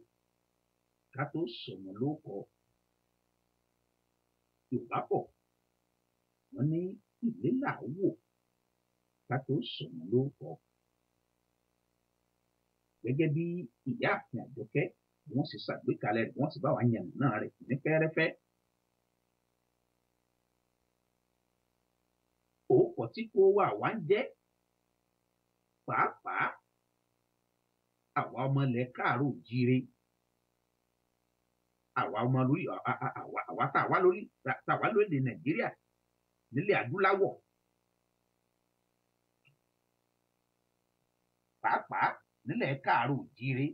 B: ká tó sọmọ lóko. Yorùbá bọ̀, wọ́n ní ilé là á wò ká tó sọmọ lóko. Gẹ́gẹ́ bí ìyáàfin Àjọkẹ́ wọ́n sì ṣàgbékalẹ̀ rẹ̀, wọ́n sì bá wa yànnàná rẹ̀ ní fẹ́rẹ́fẹ́. Òókọ tí kó wà wá ń jẹ́, pàápàá àwa ọmọ ilẹ̀ káàárọ̀ òjíire, àwa ọmọ lórí àwa tá a wá lórí tá a wá lórílẹ̀ Nàìjíríà nílẹ̀ adúláwọ̀, pàápàá nílẹ̀ káàárọ̀ òjíire,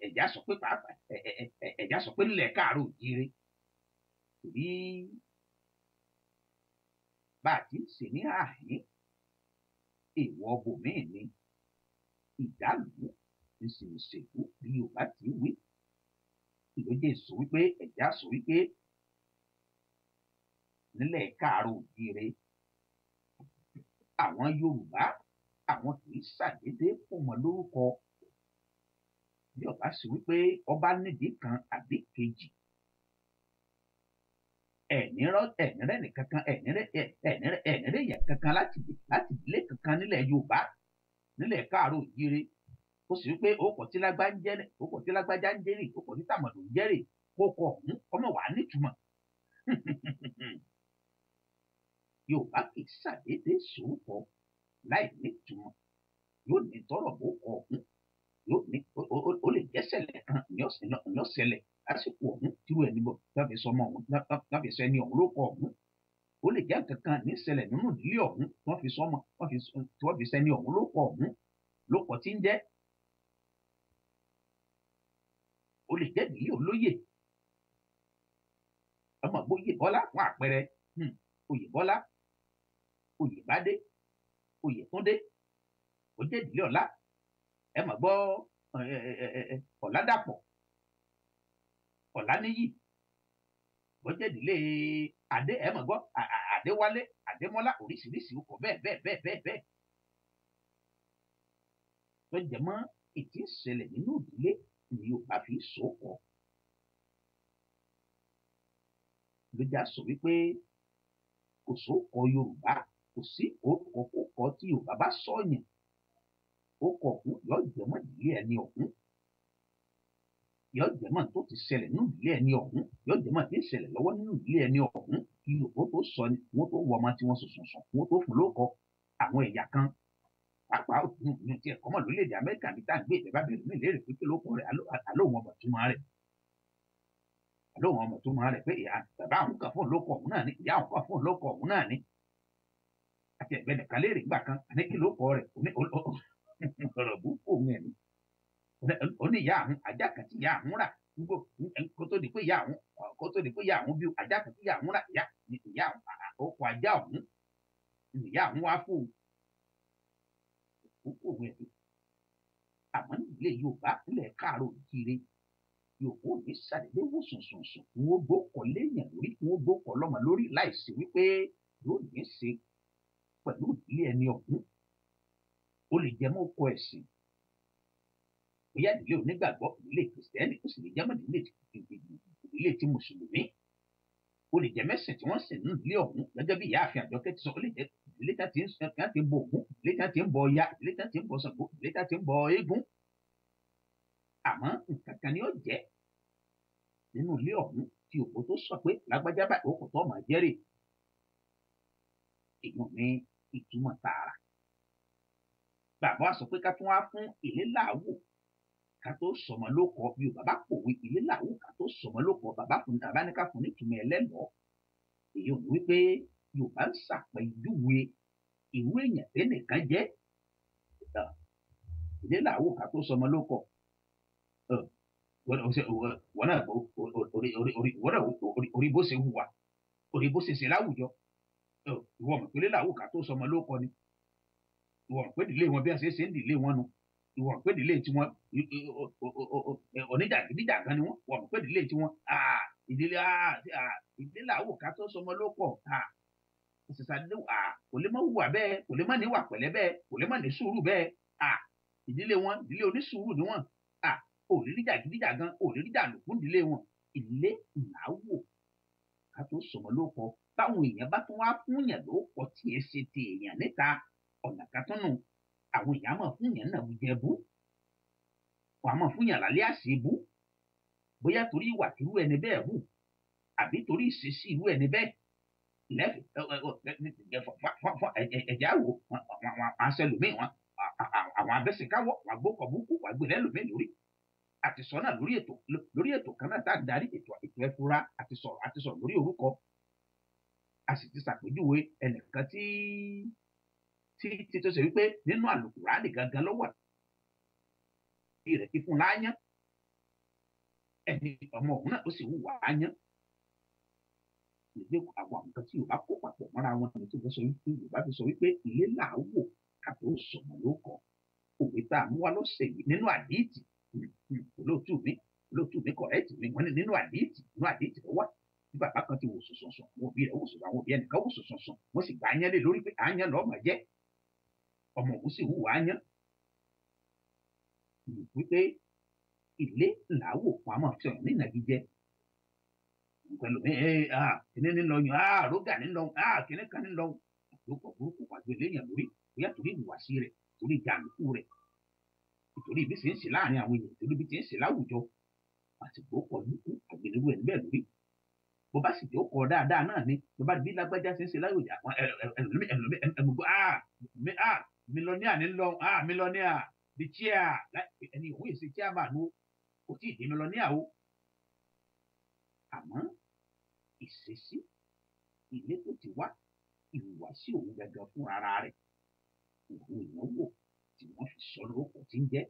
B: ẹ̀já sọ pé pàápàá ẹ̀já sọ pé nílẹ̀ káàárọ̀ òjíire, torí bá a ti ń ṣe ní àhín, èèwọ̀ bòmíì ni ìdálùú ìsìnṣèlú bí Yorùbá ti wí. Ìlójé sọ wípé ẹ̀já sọ wípé nílẹ̀ káàárọ̀ òjíire àwọn Yorùbá àwọn kì í ṣàdédé fún wọn lórúkọ bí ọba sì wípé ọba nídìí kan àbí kejì. Ẹ̀nírẹ́ nìkankan, ẹ̀nírẹ́ èèyàn kankan láti ìdílé kankan nílẹ̀ Yorùbá, nílẹ̀ káàárọ̀ òjíire, ó sì wípé òkò tí lágbájá ń jẹ́rè, òkò tí tàmọ̀dò ń jẹ́rè, kó kọ ọ̀hún ọmọ wàá nítumọ̀. Yorùbá kì í ṣàdédé sòókọ láì nítumọ̀. Yóò ní tọrọ bó kọ ọ̀hún, yóò ní ó lè jẹ́sẹ̀lẹ̀ kan ní ọ̀sẹ̀lẹ̀ lásìkò ọ̀hún tírú ẹni bọ̀ láfi sọmọ ọ̀hún, láfi sọ ẹni ọ̀hún ló kọ ọ̀hún. Ó lè jẹ́ nǹkan kan ní ṣẹlẹ̀ nínú ìdílé ọ̀hún tí wọ́n fi sọmọ, tí wọ́n fi sẹni ọ̀hún ló kọ ọ̀hún, ló kọ tí ń jẹ́. Ó lè jẹ́ ìdílé olóyè, ọmọ Oyèbọ́lá fún àpẹẹrẹ, Oyèbọ́lá, Oyèbádé, Oyètúndé, ó jẹ́ ìdílé ọlá. Ẹ mọ̀ gbọ́ Ọ̀làdàpọ̀, Ọ̀làníyì, ó jẹ́ ìdílé Adé, ẹ mọ̀ gbọ́ Adéwálé, Adémọ́lá, oríṣiríṣi ọkọ̀ bẹ́ẹ̀ bẹ́ẹ̀ bẹ́ẹ̀ bẹ́ẹ̀ bẹ́ẹ̀ tó jẹ mọ́ ètí ìṣẹ̀lẹ̀ nínú ìdílé ni Yorùbá fi sòkò. Ló já sọ wípé kò sóko Yorùbá Kò sí orúkọ kókọ tí Yorùbá bá sọ̀yàn, ó kọ ọ̀hún yóò jẹmọ́ ìdílé ẹni ọ̀hún, yóò jẹmọ́ tó ti ṣẹlẹ̀ nínú ìdílé ẹni ọ̀hún, yóò jẹmọ́ tí ń ṣẹlẹ̀ lọ́wọ́ nínú ìdílé ẹni ọ̀hún. Kí Yorùbá tó sọ ni wọ́n tó wọ ọmọ tí wọ́n sùn sùn, wọ́n tó fún lóko. Àwọn ẹ̀yà kan pàápàá ní ti ẹ̀kọ́ mọ̀ lórílẹ̀‐èdè Amẹ́ríkà ní tá à ń gbé ìjọba bẹ̀rẹ̀ mí léèrè pé kí ló kọ rẹ̀, àlóhùn ọmọ tó máa rẹ̀, àlóhùn ọmọ tó máa rẹ̀ pé ìyá bàbá àwọn kan fún lóko ọ̀hún náà ni, ìyá àwọn kan fún lóko ọ̀hún náà ni. Àti ẹ̀gbẹ́ nìkan léèrè ìgbà kan àní kí ló kọ rẹ̀, ọ̀rọ̀ burúkú òun ẹ̀mí ó ní ìyá àwọn ajá kan tí ìyá àwọn rà gbogbo kó tó di pé ìyá àwọn, kó tó di pé ìyá àwọn bí ajá kan tí ìyá àwọn rà, ìyá ọkọ̀ ajá ọ̀hún ìyá àwọn wá fún òun òun ẹ̀mí. Àmọ́ nílé Yorùbá nílẹ̀ káàárọ̀ òjíire, Yorùbá ò ní ṣàdédé wò sùnsùnsùn wọn ó gbókọ̀ léèyàn lórí, wọn ó gbókọ̀ lọ́mọ lórí láìsí wípé yóò ní í ṣe pẹ̀lú ìdílé ẹni ọ̀hún. Ó lè jẹ́ mọ́ ọkọ ẹ̀sìn, bóyá ìdílé onígbàgbọ́, ìdílé kìrìsìtẹ́nì, ó sì lè jẹ́ mọ́ ìdílé ti mùsùlùmí. Ó lè jẹ́ mẹ́sìn tí wọ́n sìn nínú ìdílé ọ̀hún gẹ́gẹ́ bí ìyáàfin Àjọkẹ́ ti sọ. Ó lè jẹ́ ìdílé tí wọ́n ti ń bọ Ògún, ìdílé tí wọ́n ti ń bọ Ọya, ìdílé tí wọ́n ti ń bọ Ṣàngó, ìdílé tí wọ́n ti ń bọ eégún. Àmọ́ nǹkan kan ni ó jẹ́ nínú ilé ọ̀hún tí òkú tó sọ pé lágbájá báyìí ó kò tọ́ ọmọ jẹ́rè. Èèyàn ní ìtumọ̀ tààrà. Bàbá wa sọ pé ká tún wá fún ilé làwò ká tó sọmọ lóko. Bí o bàbá pòwe ilé làwò ká tó sọmọ lóko, bàbá fún bàbá ní ká fún nítumọ̀ ẹlẹ́lọ́ọ́. Èyí ò ní wípé Yorùbá ń ṣàpèjúwe ìwé èèyàn tẹ́nìkan jẹ́. Ilé làwò ká tó sọmọ lóko. Wọ́n náà orí bó ṣe hùwà, orí bó ṣe ṣe láwùjọ. Ìwọ mọ̀ pé ilé làwò ká tó sọmọ lóko ni. Ìwọ mọ̀ pé ìdílé wọn bí a ṣe ṣe ń dìlé wọn nu. Ìwọ mọ̀ pé ìdílé tiwọn oníjàgídíjàgan ni wọ́n. Ìwọ mọ̀ pé ìdílé tiwọn ìdílé làwò ká tó sọmọ lóko. Kò lè má hùwà bẹ́ẹ̀, kò lè má níwà pẹ̀lẹ́ bẹ́ẹ̀, kò lè má ní sùúrù bẹ́ẹ̀. Ìdílé wọn ìdílé onísùúrù ni wọ́n. Oníjàgídíjàgan, oníjàlùkù ìdílé wọn. Ilé làwò ká tó sọmọ lóko. Báwọn èèyàn bá tún wá fún yàn lóko tí ẹ ṣe ti èèyàn níta, ọ̀nà kan tún nù. Àwọn èèyàn máa fún yàn náà jẹbú, wọ́n á máa fún yàn lálẹ́ àṣebú, bóyá torí ìwà tírú ẹni bẹ́ẹ̀ hù àbí torí ìṣesí irú ẹni bẹ́ẹ̀. Ẹ̀jẹ̀ àwò àṣẹlòmíì wọn, àwọn abẹ́sẹ̀káwọ́ wà gbókọ̀ búkú wà gbé lẹ́lòmíì lórí. Àti sọ náà lórí ètò, lórí ètò kan náà tá a darí ètò ẹ̀fúra, àti sọ̀rọ̀ lórí orúkọ. A sì ti ṣàpèjúwe ẹnìkan tí tí tó ṣe wípé nínú àlùkùránì gangan ló wà bí rẹ̀ ti fún láyán, ẹni ọmọ òun náà ó sì wùwà áyán. Ìdílé àwọn nǹkan tí Yorùbá kó papọ̀ mọ́ra wọn ni tó fẹ́ sọ wípé Yorùbá fi sọ wípé ilé làwò ká tó sọmọ lóko. Òwe tá a mú wá lọ́sẹ̀ yìí nínú àdíìtì, olóòtú mi kọ̀rẹ́tì mi, wọ́n ní nínú àdíìtì, nínú àdíìtì ló wà. Bí bàbá kan ti wò sùnsùnsùn, àwọn òbí rẹ̀ wò sùnsùn, àwọn òbí ẹnìkan wò sùnsùnsùn, wọ́n sì gbà áyán lé lórí pé áyán lọ́ọ́ máa jẹ́. Ọmọ òun sì hùwà áyán. Wípé ilé làwò pamọ́ fi ọ̀yàn ní ìnagijẹ. Pẹ̀lú kíní ní lọ yàn, rógà ní lọ, kíní kan ní lọ. Àdókò burúkú pàdé léèyàn lórí, bóyá torí ìhùwàsí rẹ̀, torí ìjàǹdùkú rẹ̀, torí ibi tí ń ṣe láàrin àwọn èèyàn, torí ibi tí ń ṣe láwùjọ. Àsìkò pọ̀ lúkú àgbélébú ẹ̀ níbẹ̀ lórí. Bó bá sì jẹ́ ó kọ dáadáa náà ni, bó bá bí lágbájá ṣe ń ṣe láwùjọ, àwọn ẹlòmí ẹlòmí mílíọ̀nìà ní lọ, mílíọ̀nìà di chair, ẹni òun èsì chairman o, kò tí ì di mílíọ̀nìà o. Àmọ́ ìṣesí ilé tó ti wá, ìhùwàsí òun gangan fún ara rẹ̀, òun èèyàn wò tí wọ́n fi sọ lórúkọ tí ń jẹ́.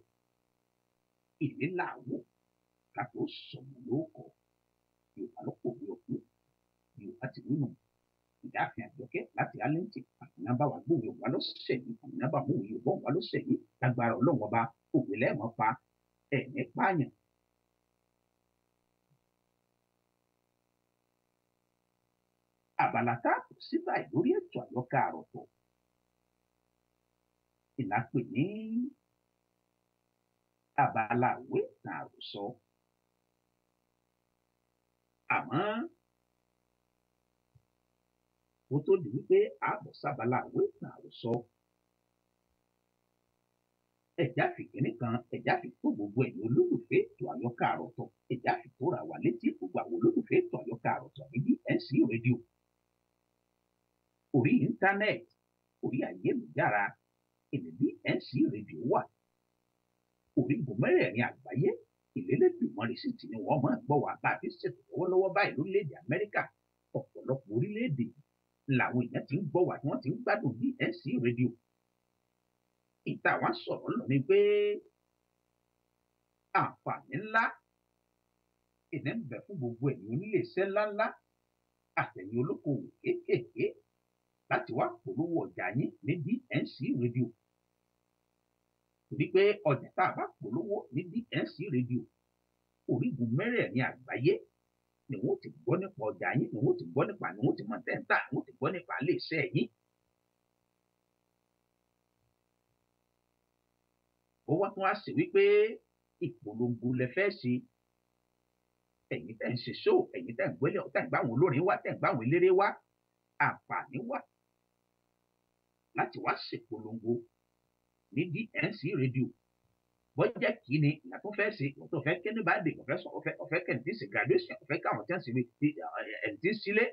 B: Ilé làwò ká tó sọmọ lórúkọ. Yorùbá ló pòwe òkú, Yorùbá ti wí nù. Ìyáàfin Àjọkẹ́ láti Alẹ́ǹtì, àmì bá wa gbóhùn Yorùbá lọ́sẹ̀ yìí, àmì bá mú Yorùbá wà lọ́sẹ̀ yìí. Lágbára Ọlọ́run ọba, òwe lẹ́ẹ̀mọ́ pa ẹ̀mí pààyàn. Àbàlá tá a kò sí báyìí lórí ètò àyọkà àròtọ̀ ìlà pè ní abala ìwé ìtàn àròsọ. Àmọ́ Kó tó di wípé ààbọ̀ sábàlá àwé ìtàn àròsọ. Ẹ̀já fìkínní kan, ẹ̀já fi tó gbogbo ẹ̀yin olólùfẹ́ ètò àyọkà àròtọ̀, ẹ̀já fi tó ra wà létí gbogbo àwọn olólùfẹ́ ètò àyọkà àròtọ̀ ní DNC rédíò. Orí íńtánẹ́ẹ̀tì, orí ayélujára, ìní DNC rédíò wà. Orígun mẹ́rẹ̀ẹ̀rin àgbáyé, ìlélẹ́dùnmọ́rin sì ti ní wọ́n máa gbọ́ wá bá a ti ṣètò lọ́wọ́lọ́wọ́ báyìí lórílẹ̀‐èdè Amẹ́ríkà. Ọ̀pọ̀lọpọ̀ orílẹ̀-èdè làwọn èèyàn ti ń gbọ́ wá tí wọ́n ti ń gbádùn DNC rédíò. Ìta wa sọ̀rọ̀ lọ ni pé àǹfààní ńlá ìní ń bẹ fún gbogbo ẹ̀yin oníléeṣẹ́ ńláńlá àtẹ̀yin olókoòwò kéékèèké láti wá polówó ọjà yín ní DNC rédíò. Torí pé ọjà tá a bá polówó ní DNC rédíò, orígun mẹ́rẹ̀ẹ̀rin àgbáyé ni wọ́n ti gbọ́ nípa ọjà yín, ni wọ́n ti gbọ́ nípa, ni wọ́n ti mọ tẹ́ǹtà, ni wọ́n ti gbọ́ nípa iléeṣẹ́ yín. Ó wá tún wá sí wípé ìpolongo lẹ fẹ́ ṣe. Ẹ̀yin tẹ́ ń ṣe ṣó, ẹ̀yin tẹ́ ń gbélé, tẹ́ ń gbá àwọn olórin wá, tẹ́ ń gbá àwọn eléré wá, àǹfààní wà láti wá ṣèpolongo ní DNC rédíò. Bọ́jẹ́ kí ni ìyá tó fẹ́ ṣe, ìwọ́n tó fẹ́ kí ní bá dé, ọ̀fẹ́ sọ, ọ̀fẹ́ ọ̀fẹ́ kẹ́ni tí ń ṣe graduation, ọ̀fẹ́ káwọn tí ń ṣe ẹni tí ń sílé,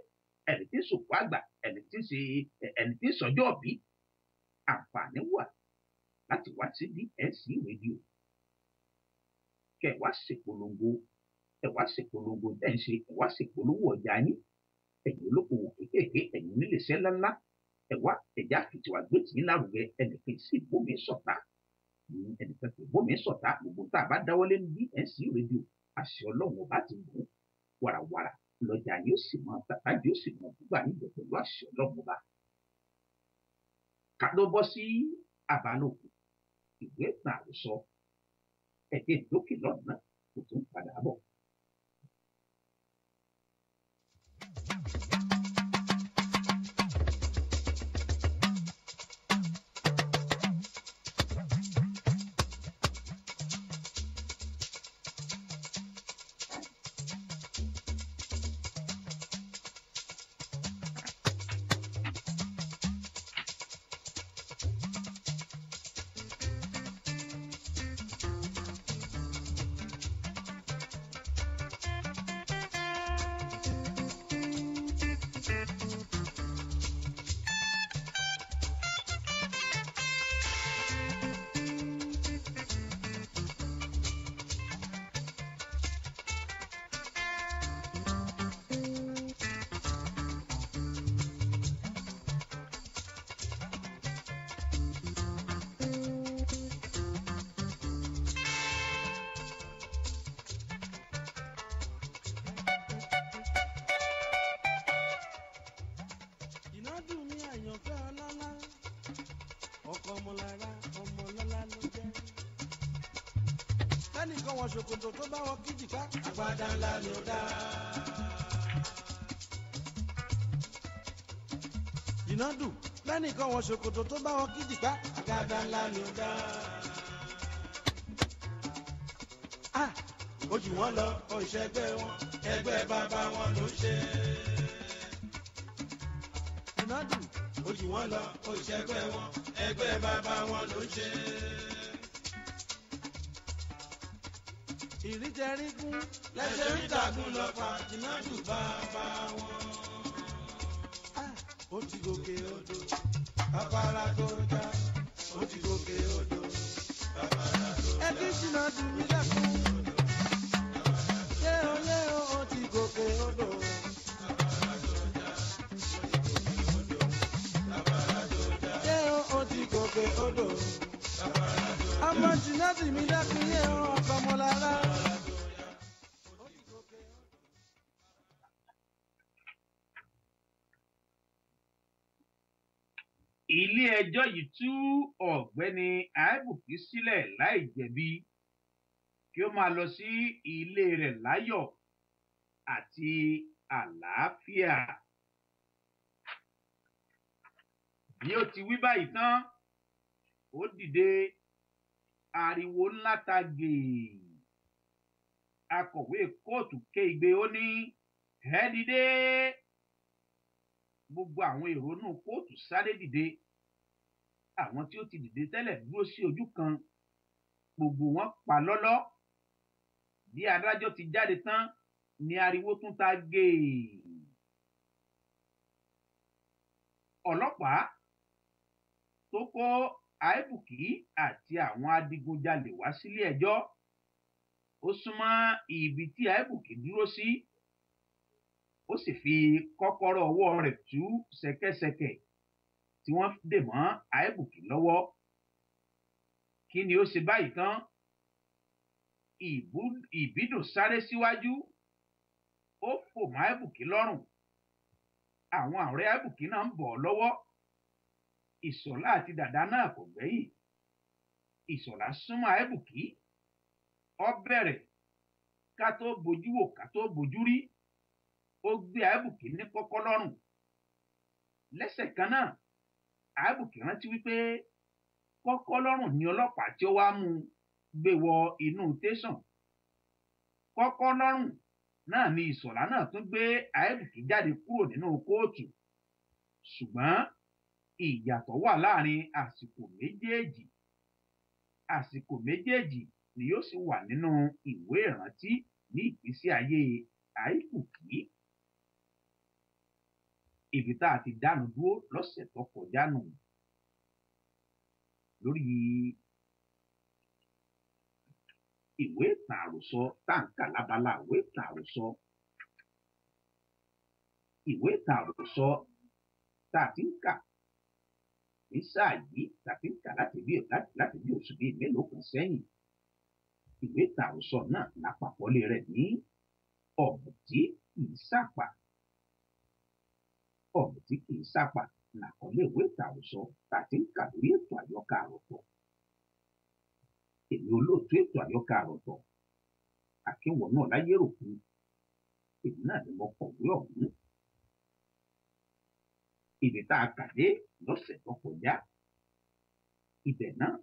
B: ẹni tí ń sòkò àgbà, ẹni tí ń ṣe, ẹni tí ń sọjọ́ òbí. Àǹfààní wà láti wá sí DNC rédíò. Kẹ̀ wá ṣèpolongo, ẹ wá ṣèpolongo tẹ́ ń ṣe, ẹ wá ṣèpolówó ọjà yín, ẹ̀yin olókoòwò kéékèèké, ẹ̀yin oníléeṣẹ́ ńláńlá, ẹ wá ẹ̀já fìtìwà gbé tì í lárugẹ, ẹnìkan sì bómi sọ̀tá. Ẹnìkan kì í bómi sọ̀tá. Gbogbo tá a bá dáwọ́lé ní DNC rédíò, àṣẹ Ọlọ́run ọba ti gùn wàràwàrà lọ́jà yóò sì mọ tàbá yóò sì mọ gbígbà níbẹ̀ pẹ̀lú àṣẹ Ọlọ́run ọba. Ká ló bọ́ sí abala òkú ìwé ìtàn àròsọ, ẹ̀jẹ̀ ìdókè lọ́nà kò tún padà bọ̀.
D: Ìnádùn ní àyànfẹ́ ọlọ́lá, ọkọ ọmọlára ọmọlọ́lá ló jẹ́. Kẹ́nìkan wọ ṣòkòtò tó bá wọn kíjìpá, àgbàdá ńlá ló dá. Ìnádùn lẹ́nìkan wọ ṣòkòtò tó bá wọn kíjìpá, àgbàdá ńlá ló dá. Ah, ó jù wọ́n lọ, òṣègbè wọn, ẹgbẹ́ bàbá wọn ló ń ṣe. Ìnádùn ó jù wọ́n lọ, òṣègbè wọn, ẹgbẹ́ bàbá wọn ló ń ṣe. Ìríjẹrígún lẹ́sẹ̀ ríjàgún lọ pa Ìnádùn bàbá wọn. Ah, ó ti gòkè odò, afárá tó já, ó ti gòkè odò, afárá tó já. Ẹ kí Ṣìnàdù mi lẹ́kùn. Yé o yé o, ó ti gòkè odò. Yé o, ó ti gòkè odò. Ọmọ Ṣìnàdù mi lẹ́kùn yé o, ọkọ ọmọlára.
B: Ilé-ẹjọ́ yìí tú ọ̀gbẹ́ni Aïbùkí sílẹ̀ láì jẹ̀bi kí ó máa lọ sí ilé rẹ̀ láyọ̀ àti àlàáfíà. Bí ó ti wí báyìí tán, ó dìde, ariwo ńlá ta gèè. Akọ̀wé kóòtù ké igbe, ó ní, "Ẹ dìde!" Gbogbo àwọn èrò inú kóòtù sáré dìde. Àwọn tí ó ti dìde tẹ́lẹ̀ dúró sí ojú kan. Gbogbo wọn pa lọ́lọ́. Bí adájọ́ ti jáde tán ni ariwo tún ta gèè. Ọlọ́pàá tó kó Àìbùkí àti àwọn adigunjalè wá sílé ẹjọ́, ó súnmọ́ ibi tí Àìbùkí dúró sí, ó sì fi kọ́kọ́rọ́ ọwọ́ rẹ̀ tú ṣẹ̀kẹ̀ṣẹ̀kẹ̀ tí wọ́n dè mọ́ Àìbùkí lọ́wọ́. Kí ni ó ṣe báyìí tán? Ìbídùn sáré síwájú, ó fò mọ́ Àìbùkí lọ́rùn. Àwọn ọ̀rẹ́ Àìbùkí náà ń bọ̀ lọ́wọ́. Ìṣọ̀lá àti Dàdá náà kò gbẹ́yìn. Ìṣọ̀lá súnmọ́ Àìbùkí, ó bẹ̀rẹ̀ ká tó bojú wò ká tó bojú rí. Ó gbé Àìbùkí ní kọ́kọ́ lọ́rùn. Lẹ́sẹ̀ kan náà, Àìbùkí rántí wípé kọ́kọ́ lọ́rùn ni ọlọ́pàá tí ó wá mú un gbé wọ inú tẹ̀sán. Kọ́kọ́ lọ́rùn náà ni Ìṣọ̀lá náà tún gbé Àìbùkí jáde kúrò nínú kóòtù. Ṣùgbọ́n ìyàtọ̀ wà láàrin àsìkò méjèèjì. Àsìkò méjèèjì ni yóò sì wà nínú ìwé ìrántí ní ìgbésí ayé Àìbùkí. Ibi tá a ti dánu dúró lọ́sẹ̀ tó kọjá nù lórí ìwé ìtàn àròsọ tá à ń kà lábala ìwé ìtàn àròsọ. Ìwé ìtàn àròsọ tá a ti ń kà ní sáà yìí, tá a ti ń kà láti bí oṣù bíi mélòó kan sẹ́yìn. Ìwé ìtàn àròsọ náà lápapọ̀lé rẹ̀ ní Ọ̀mùtí kì í sàpà. Ọ̀mùtí kì í sàpà làkọlé ìwé ìtàn àròsọ tá a ti ń kà lórí ètò àyọkà àròtọ̀. Èmi olóòtú ètò àyọkà àròtọ̀, Akínwọ̀ náà láyéròkú, èmi náà ni mo kọ̀wé ọ̀hún. Ibi tá a kà dé lọ́sẹ̀ tó kọjá, ibẹ̀ náà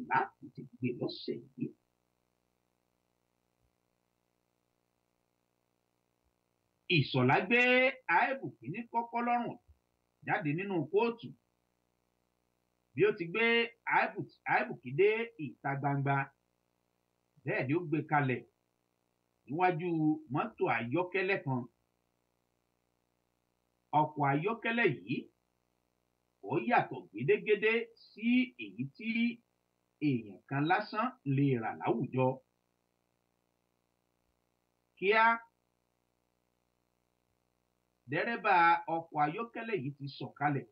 B: láti ti gbé lọ́sẹ̀ yìí. Ìṣọ̀lá gbé Àìbùkí ní kọ́kọ́ lọ́rùn jáde nínú kóòtù. Bí ó ti gbé Àìbùkí dé ìta gbangba, bẹ́ẹ̀ ni ó gbé kalẹ̀ níwájú mọ́tò ayọ́kẹ́lẹ́ kan. Ọkọ̀ ayọ́kẹ́lẹ́ yìí ó yàtọ̀ gédégédé sí èyí tí èèyàn kan lásán lè rà láwùjọ. Kíá, dẹ́rẹ́bà ọkọ̀ ayọ́kẹ́lẹ́ yìí ti sọ̀kalẹ̀.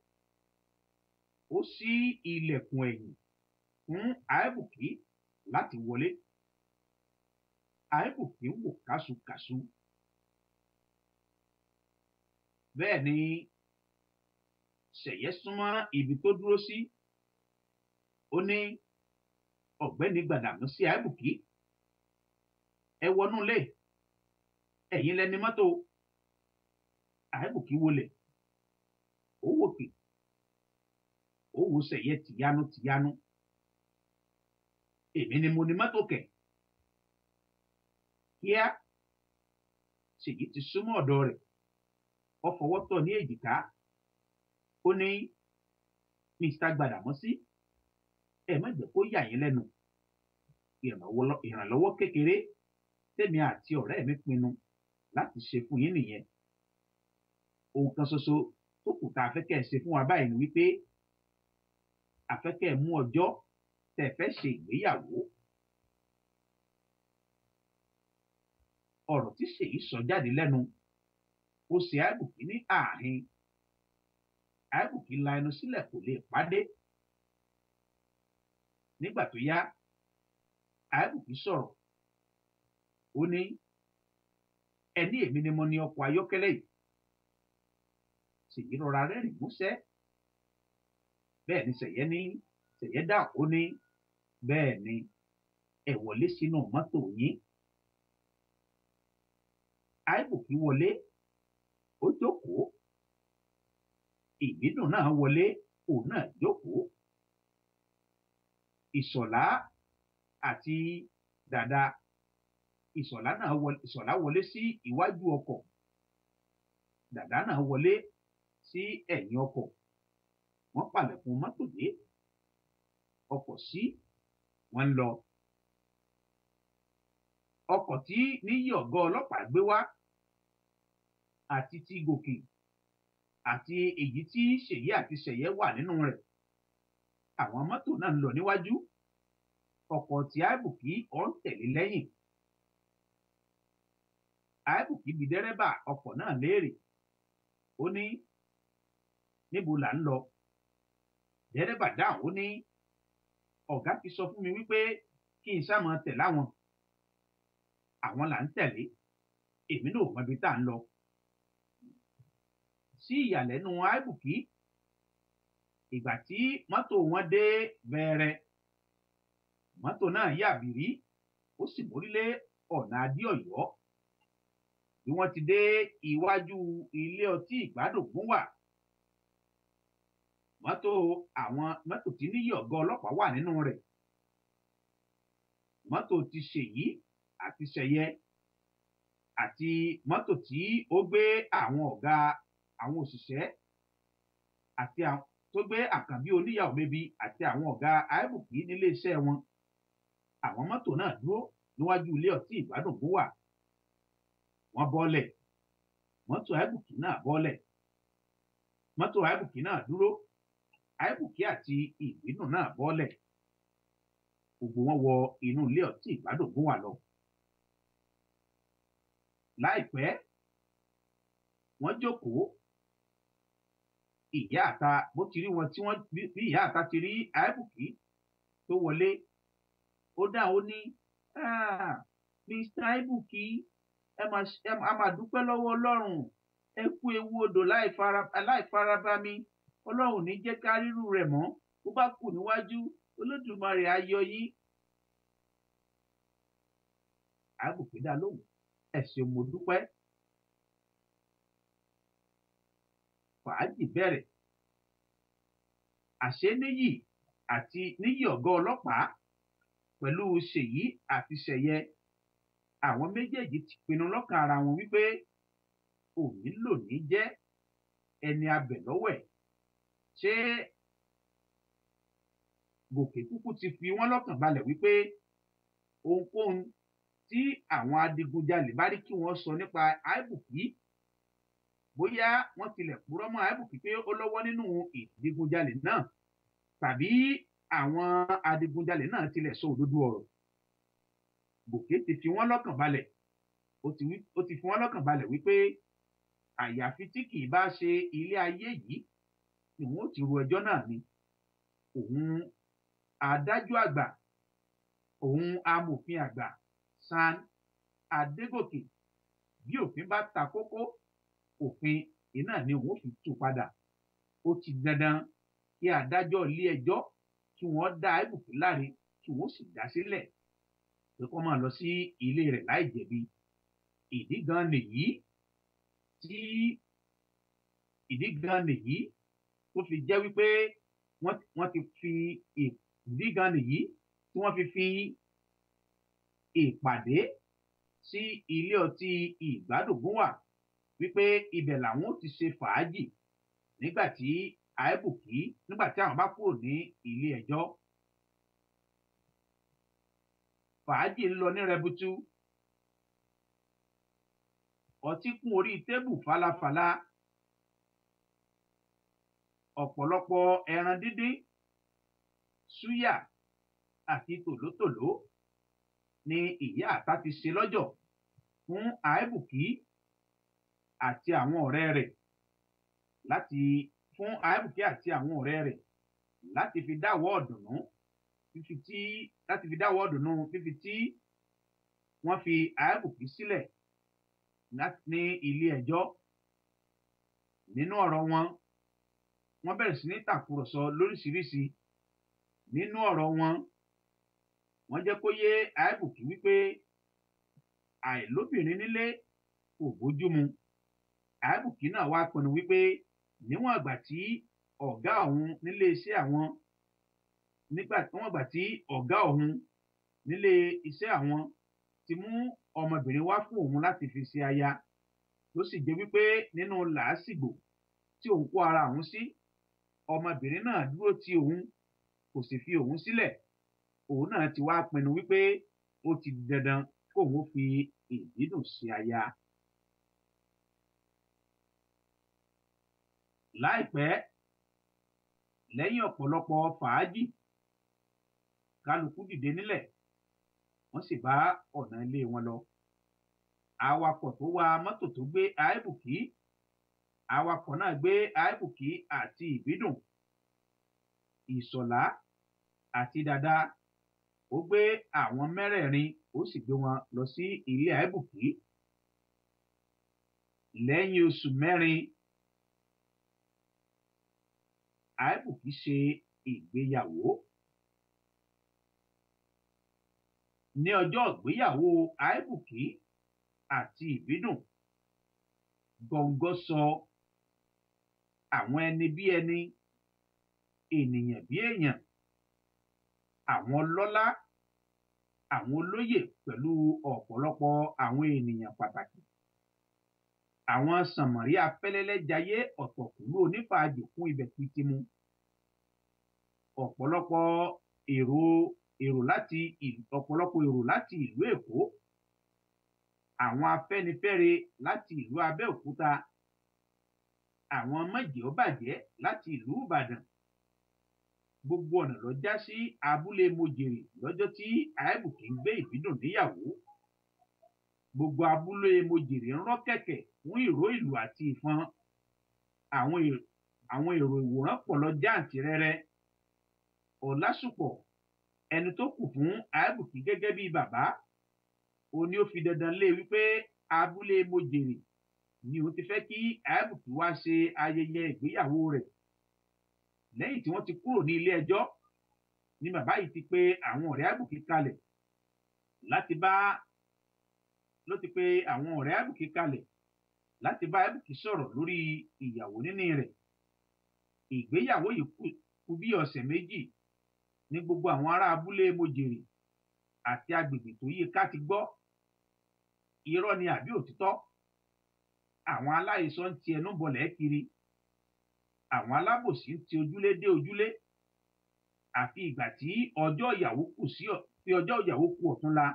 B: Ó ṣí ilẹ̀kùn ẹ̀yìn fún Àìbùkí láti wọlé. Àìbùkí wò kásukàsu. Bẹ́ẹ̀ ni Ṣẹ̀yẹ súnmọ́ ibi tó dúró sí. Ó ní Ọ̀gbẹ́ni Gbàdàmọ́sí Àìbùkí, ẹ wọnú ilé, ẹ̀yin lẹni mọ́tò. Àìbùkí wọlé, ó wòkè, ó wo Ṣẹ̀yẹ tìyanu tìyanu. Èmi ni mo ní mọ́tò kẹ̀. Kíá, Ṣèyí ti súnmọ́ ọ̀dọ̀ rẹ̀. Ó fọwọ́ tọ́ ní èjìká. Ó ní Mr. Gbàdàmọ́sí, ẹ má jẹ́ kó yà yín lẹ́nu. Ìrànlọ́wọ́ kékeré tèmi àti ọ̀rẹ́ mi pinnu láti ṣe fún yín nìyẹn. Ohun kan ṣoṣo tó kù tá a fẹ́ kẹ́ ẹ ṣe fún wa báyìí ni wípé a fẹ́ kẹ́ ẹ mú ọjọ́ tẹ́ ẹ fẹ́ ṣe ìgbéyàwó. Ọ̀rọ̀ tí Ṣèyí sọ jáde lẹ́nu ó ṣe Àìbùkí ní ààhin. Àìbùkí la ẹnu sílẹ̀ kò lè pàdé. Nígbà tó yá, Àìbùkí sọ̀rọ̀. Ó ní ẹni èmi ni mo ní ọkọ̀ ayọ́kẹ́lẹ́ yìí. Ṣèyí rọra rẹ́rìn músẹ́. Bẹ́ẹ̀ ni Ṣẹ̀yẹ ní Ṣẹ̀yẹ dà ó ní bẹ́ẹ̀ ni ẹ wọlé sínú mọ́tò yín. Àìbùkí wọlé, ó jókòó. Ìbídùn náà wọlé, òun náà jókòó. Ìṣọ̀lá àti Dàda, Ìṣọ̀lá náà wọlé, Ìṣọ̀lá wọlé sí iwájú ọkọ̀. Dàda náà wọlé sí ẹ̀yìn ọkọ̀. Wọ́n palẹ̀kùn mọ́tò dé, ọkọ̀ sí, wọ́n ń lọ. Ọkọ̀ tí Níyì ọ̀gá ọlọ́pàá gbé wá àti ti Gòkè àti èyí tí Ṣèyí àti Ṣẹ̀yẹ wà nínú rẹ̀, àwọn mọ́tò náà ń lọ níwájú, ọkọ̀ tí Àìbùkí ọ̀ ń tẹ̀lé lẹ́yìn. Àìbùkí bi dẹ́rẹ́bà ọkọ̀ náà léèrè, ó ní níbo là ń lọ? Dẹ́rẹ́bà dáhùn, ó ní ọ̀gá ti sọ fún mi wípé kí n sá máa tẹ̀lé àwọn, àwọn là ń tẹ̀lé, èmi náà ò mọ ibi tá à ń lọ. Sí ìyàlẹ́nu Àìbùkí, ìgbà tí mọ́tò wọn dé Bẹẹrẹ, mọ́tò náà yà bìrí, ó sì mórílé ọ̀nà Adéọ̀yọ́. Bí wọ́n ti dé iwájú ilé ọtí Ìgbádùn wà, mọ́tò àwọn mọ́tò tí Níyì ọ̀gá ọlọ́pàá wà nínú rẹ̀, mọ́tò ti Ṣèyí àti Ṣẹ̀yẹ àti mọ́tò tí ó gbé àwọn ọ̀gá àwọn òṣìṣẹ́ àti tó gbé Àkànbí oníyàwó mébi àti àwọn ọ̀gá Àìbùkí nílé iṣẹ́ wọn. Àwọn mọ́tò náà dúró níwájú ilé ọtí Ìgbádùn wà. Wọ́n bọ́lẹ̀, mọ́tò Àìbùkí náà bọ́lẹ̀, mọ́tò Àìbùkí náà dúró, Àìbùkí àti Ìbínú náà bọ́lẹ̀. Gbogbo wọn wọ inú ilé ọtí Ìgbádùn wà lọ. Láìpẹ́, wọ́n jókòó. Ìyá àta bó ti rí wọn tí wọ́n bí ìyá àta ti rí Àìbùkí tó wọlé, ó dá ó ní, "Mr. Àìbùkí, ẹ máa dúpẹ́ lọ́wọ́ Ọlọ́run, ẹ kú ewu odò láìfarabami, Ọlọ́run ní jẹ́ ká rírú rẹ̀ mọ́, bó bá kù níwájú Olódùmarè á yọ yín." Àìbùkí dá lóhùn, ẹ ṣeun mo dúpẹ́. Fàájì bẹ̀rẹ̀. Àṣé Níyì àti Níyì ọ̀gá ọlọ́pàá pẹ̀lú Ṣèyí àti Ṣẹ̀yẹ, àwọn méjèèjì ti pinnu lọ́kàn ara wọn wípé òní lòní jẹ́ ẹni abẹ̀ lọ́wọ́ ẹ̀. Ṣé Gòkè kúkú ti fi wọ́n lọ́kàn balẹ̀ wípé ohunkóhun tí àwọn adigunjalè bá rí kí wọ́n sọ nípa Àìbùkí, bóyá wọ́n tilẹ̀ purọ́ mọ́ Àìbùkí pé ó lọ́wọ́ nínú ìdigunjalè náà tàbí àwọn adigunjalè náà tilẹ̀ sọ òdodo ọ̀rọ̀, Gòkè ti fi wọ́n lọ́kàn balẹ̀. Ó ti fi wọ́n lọ́kàn balẹ̀ wípé àyàfi tí kì í bá ṣe ilé ayé yìí ni wọ́n ó ti ru ẹjọ́ náà ni. Òun adájọ́ àgbà, òun amòfin àgbà San Adégòkè, bí òfin bá ta kókó, òfin iná ni òun fi tú padà. Ó ti dandan kí adájọ́ ilé ẹjọ́ kí wọ́n dá Àìbùkí láre, kí wọ́n sì dá sílẹ̀ pé kó máa lọ sí ilé rẹ̀ láì jẹ̀bi. Ìdí gan nìyí tí ìdí gan nìyí tó fi jẹ́ wípé wọ́n ti fi ìdí gan nìyí tí wọ́n fi fi ìpàdé sí ilé ọtí Ìgbádùn wà, wípé ibẹ̀ làwọn ó ti ṣe fàájì nígbà tí Àìbùkí nígbà tí àwọn bá kúrò ní ilé ẹjọ́. Fàájì ń lọ ní rẹbutu, ọtí kún orí tébù falafala, ọ̀pọ̀lọpọ̀ ẹran díndín, súyà àti tòlótòló ni ìyá àta ti ṣe lọ́jọ̀ fún Àìbùkí àti àwọn ọ̀rẹ́ rẹ̀ láti fún Àìbùkí àti àwọn ọ̀rẹ́ rẹ̀ láti fi dáwọ́ ọ̀dùnnú fífi tí láti fi dáwọ́ ọ̀dùnnú fífi tí wọ́n fi Àìbùkí sílẹ̀ ní ilé ẹjọ́. Nínú ọ̀rọ̀ wọn, wọ́n bẹ̀rẹ̀ sí ní tàkúrọ̀sọ lóríṣiríṣi. Nínú ọ̀rọ̀ wọn, wọ́n jẹ́ kó yé Àìbùkí wípé àìlóbìnrin nílé kò bójúmu. Àìbùkí náà wá pinnu wípé níwọ̀n ìgbà tí ọ̀gá òun nílé iṣẹ́ àwọn nígbà níwọ̀n ìgbà tí ọ̀gá òun nílé iṣẹ́ àwọn ti mú ọmọbìnrin wá fún òun láti fi ṣe aya, tó sì jẹ́ wípé nínú làásìgbò tí òun kó ara òun sí, ọmọbìnrin náà dúró ti òun, kò sì fi òun sílẹ̀. Òun náà ti wá pinnu wípé ó ti di dandan kóun ó fi Ìbídùn ṣe aya. Láìpẹ́, lẹ́yìn ọ̀pọ̀lọpọ̀ fàájì, kálukú dìde nílẹ̀, wọ́n sì bá ọ̀nà ilé wọn lọ. Awakọ̀ tó wa mọ́tò tó gbé Àìbùkí, awakọ̀ náà gbé Àìbùkí àti Ìbídùn, Ìṣọ̀lá àti Dàda. Ó gbé àwọn mẹ́rẹ̀ẹ̀rin, ó sì gbé wọn lọ sí ilé Àìbùkí. Lẹ́yìn oṣù 4, Àìbùkí ṣe ìgbéyàwó. Ní ọjọ́ ìgbéyàwó Àìbùkí àti Ìbídùn, gọ̀ǹgọ̀ sọ àwọn ẹni bí ẹni, ènìyàn bí èèyàn, àwọn ọlọ́lá, àwọn olóyè pẹ̀lú ọ̀pọ̀lọpọ̀ àwọn ènìyàn pàtàkì. Àwọn sànmọ̀rí afẹ́lẹ́lẹ́jayé ọ̀tọ̀kùlú onífàájì kún ibẹ̀ pitimu. Ọ̀pọ̀lọpọ̀ èrò láti ìlú Èkó, àwọn Afẹ́nifẹ́re láti ìlú Abẹ́òkúta, àwọn mọ̀jẹ̀ọ́bàjẹ́ láti ìlú Ìbàdàn. Gbogbo ọ̀nà ló já sí abúlé Mojèrè lọ́jọ́ tí Àìbùkí ń gbé Ìbídùn níyàwó. Gbogbo abúlé Mojèrè ń rọ́ kẹ̀kẹ̀ fún ìró ìlù àti ìfọn. Àwọn èrò ìwòran pọ̀ lọ jáǹtìrẹrẹ. Ọlásùpọ̀, ẹni tó kù fún Àìbùkí gẹ́gẹ́ bí bàbá, òun ni ó fi dandan lé wípé abúlé Mojèrè ni òun ti fẹ́ kí Àìbùkí wá ṣe ayẹyẹ ìgbéyàwó rẹ̀. Lẹ́yìn tí wọ́n ti kúrò ní ilé ẹjọ́ ni bàbá yìí ti pe àwọn ọ̀rẹ́ Àìbùkí kalẹ̀ láti bá ló ti pe àwọn ọ̀rẹ́ Àìbùkí kalẹ̀ láti bá Àìbùkí sọ̀rọ̀ lórí ìyàwó níní rẹ̀. Ìgbéyàwó yìí kù bí ọ̀sẹ̀ méjì ní gbogbo àwọn ará abúlé Mojèrè àti agbègbè tó yí ká ti gbọ́. Irọ́ ni àbí òtítọ́? Àwọn aláìsọ ń ti ẹnu bọlẹ̀ kiri, àwọn alábòsí ń ti ojúlé dé ojúlé. Àfi ìgbà tí ọjọ́ ìyàwó kù sí tí ọjọ́ ìyàwó kù ọ̀túnla,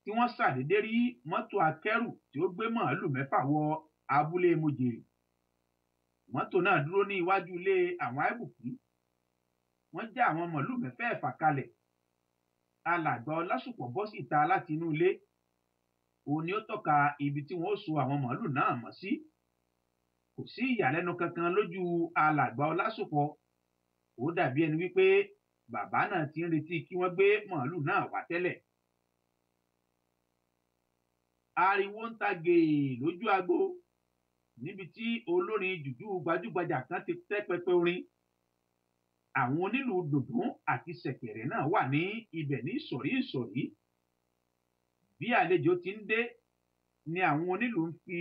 B: tí wọ́n ṣàdédé rí mọ́tò akẹ́rù tí ó gbé màálù 6 wọ abúlé Mojèrè. Mọ́tò náà dúró ní iwájú ilé àwọn Àìbùkí. Wọ́n já àwọn màálù 6 kalẹ̀. Alàgbà Ọlásùpọ̀ bọ́ síta láti inú ilé. Òun ni ó tọ́ka ibi tí wọ́n ó so àwọn màálù náà mọ́ sí. Kò sí ìyàlẹ́nu kankan lójú alàgbà Ọlásùpọ̀. Ó dàbí ẹni wípé bàbá náà ti ń retí kí wọ́n gbé màálù náà wá tẹ́lẹ̀. Ariwo ń ta gèè lójú agbo níbi tí olórin jùjú gbajúgbajà kan ti tẹ́ pẹpẹ orin. Àwọn onílù dùndún àti ṣẹ̀kẹ̀rẹ̀ náà wà ní ibẹ̀ ní ìsọ̀rí ìsọ̀rí. Bí àlejò ti ń dé ni àwọn onílù ń fi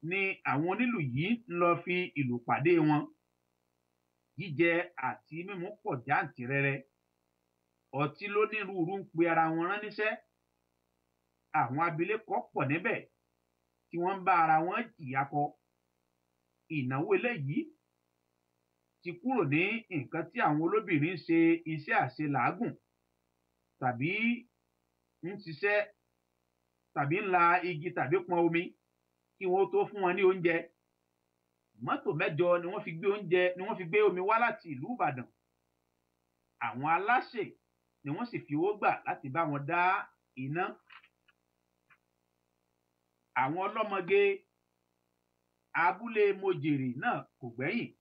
B: ni àwọn onílù yìí ń lọ fi ìlù pàdé wọn. Jíjẹ àti mímu pọ̀ jáǹtìrẹrẹ. Ọtí lónírúurú ń pe ara wọn rán níṣẹ́. Àwọn abilékọ pọ̀ níbẹ̀ tí wọ́n ń bá ara wọn jìyà kọ. Ìnáwó eléyìí ti kúrò ní nǹkan tí àwọn olóbìnrin ń ṣe iṣẹ́ àṣe làágùn tàbí ń ṣiṣẹ́ tàbí ń la igi tàbí pọn omi kí wọ́n tó fún wọn ní oúnjẹ. Mọ́tò 8 ni wọ́n fi gbé oúnjẹ ni wọ́n fi gbé omi wá láti ìlú Ìbàdàn. Àwọn aláṣẹ ni wọ́n sì fi owó gbà láti bá wọn dá iná. Àwọn ọlọ́mọge abúlé Mojèrè náà kò gbẹ́yìn.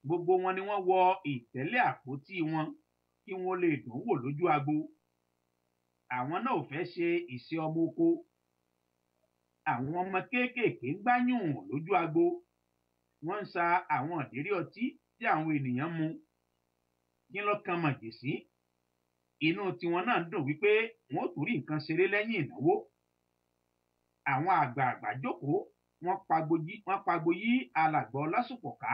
B: Gbogbo wọn ni wọ́n wọ ìtẹ́lẹ̀ àpótí wọn kí wọ́n lè dùn wò lójú agbo. Àwọn náà ò fẹ́ ṣe ìṣe ọmọ oko. Àwọn ọmọ kéékèèké ń gbáyùn lójú agbo. Wọ́n ń sa àwọn ìdérí ọtí tí àwọn ènìyàn mu. Kí ló kan màjèsí? Inú tiwọn náà ń dùn wípé wọn ò tún rí nǹkan ṣeré lẹ́yìn ìnáwó. Àwọn àgbààgbà jókòó, wọ́n pagbo yí alàgbà Ọlásùpọ̀ ká.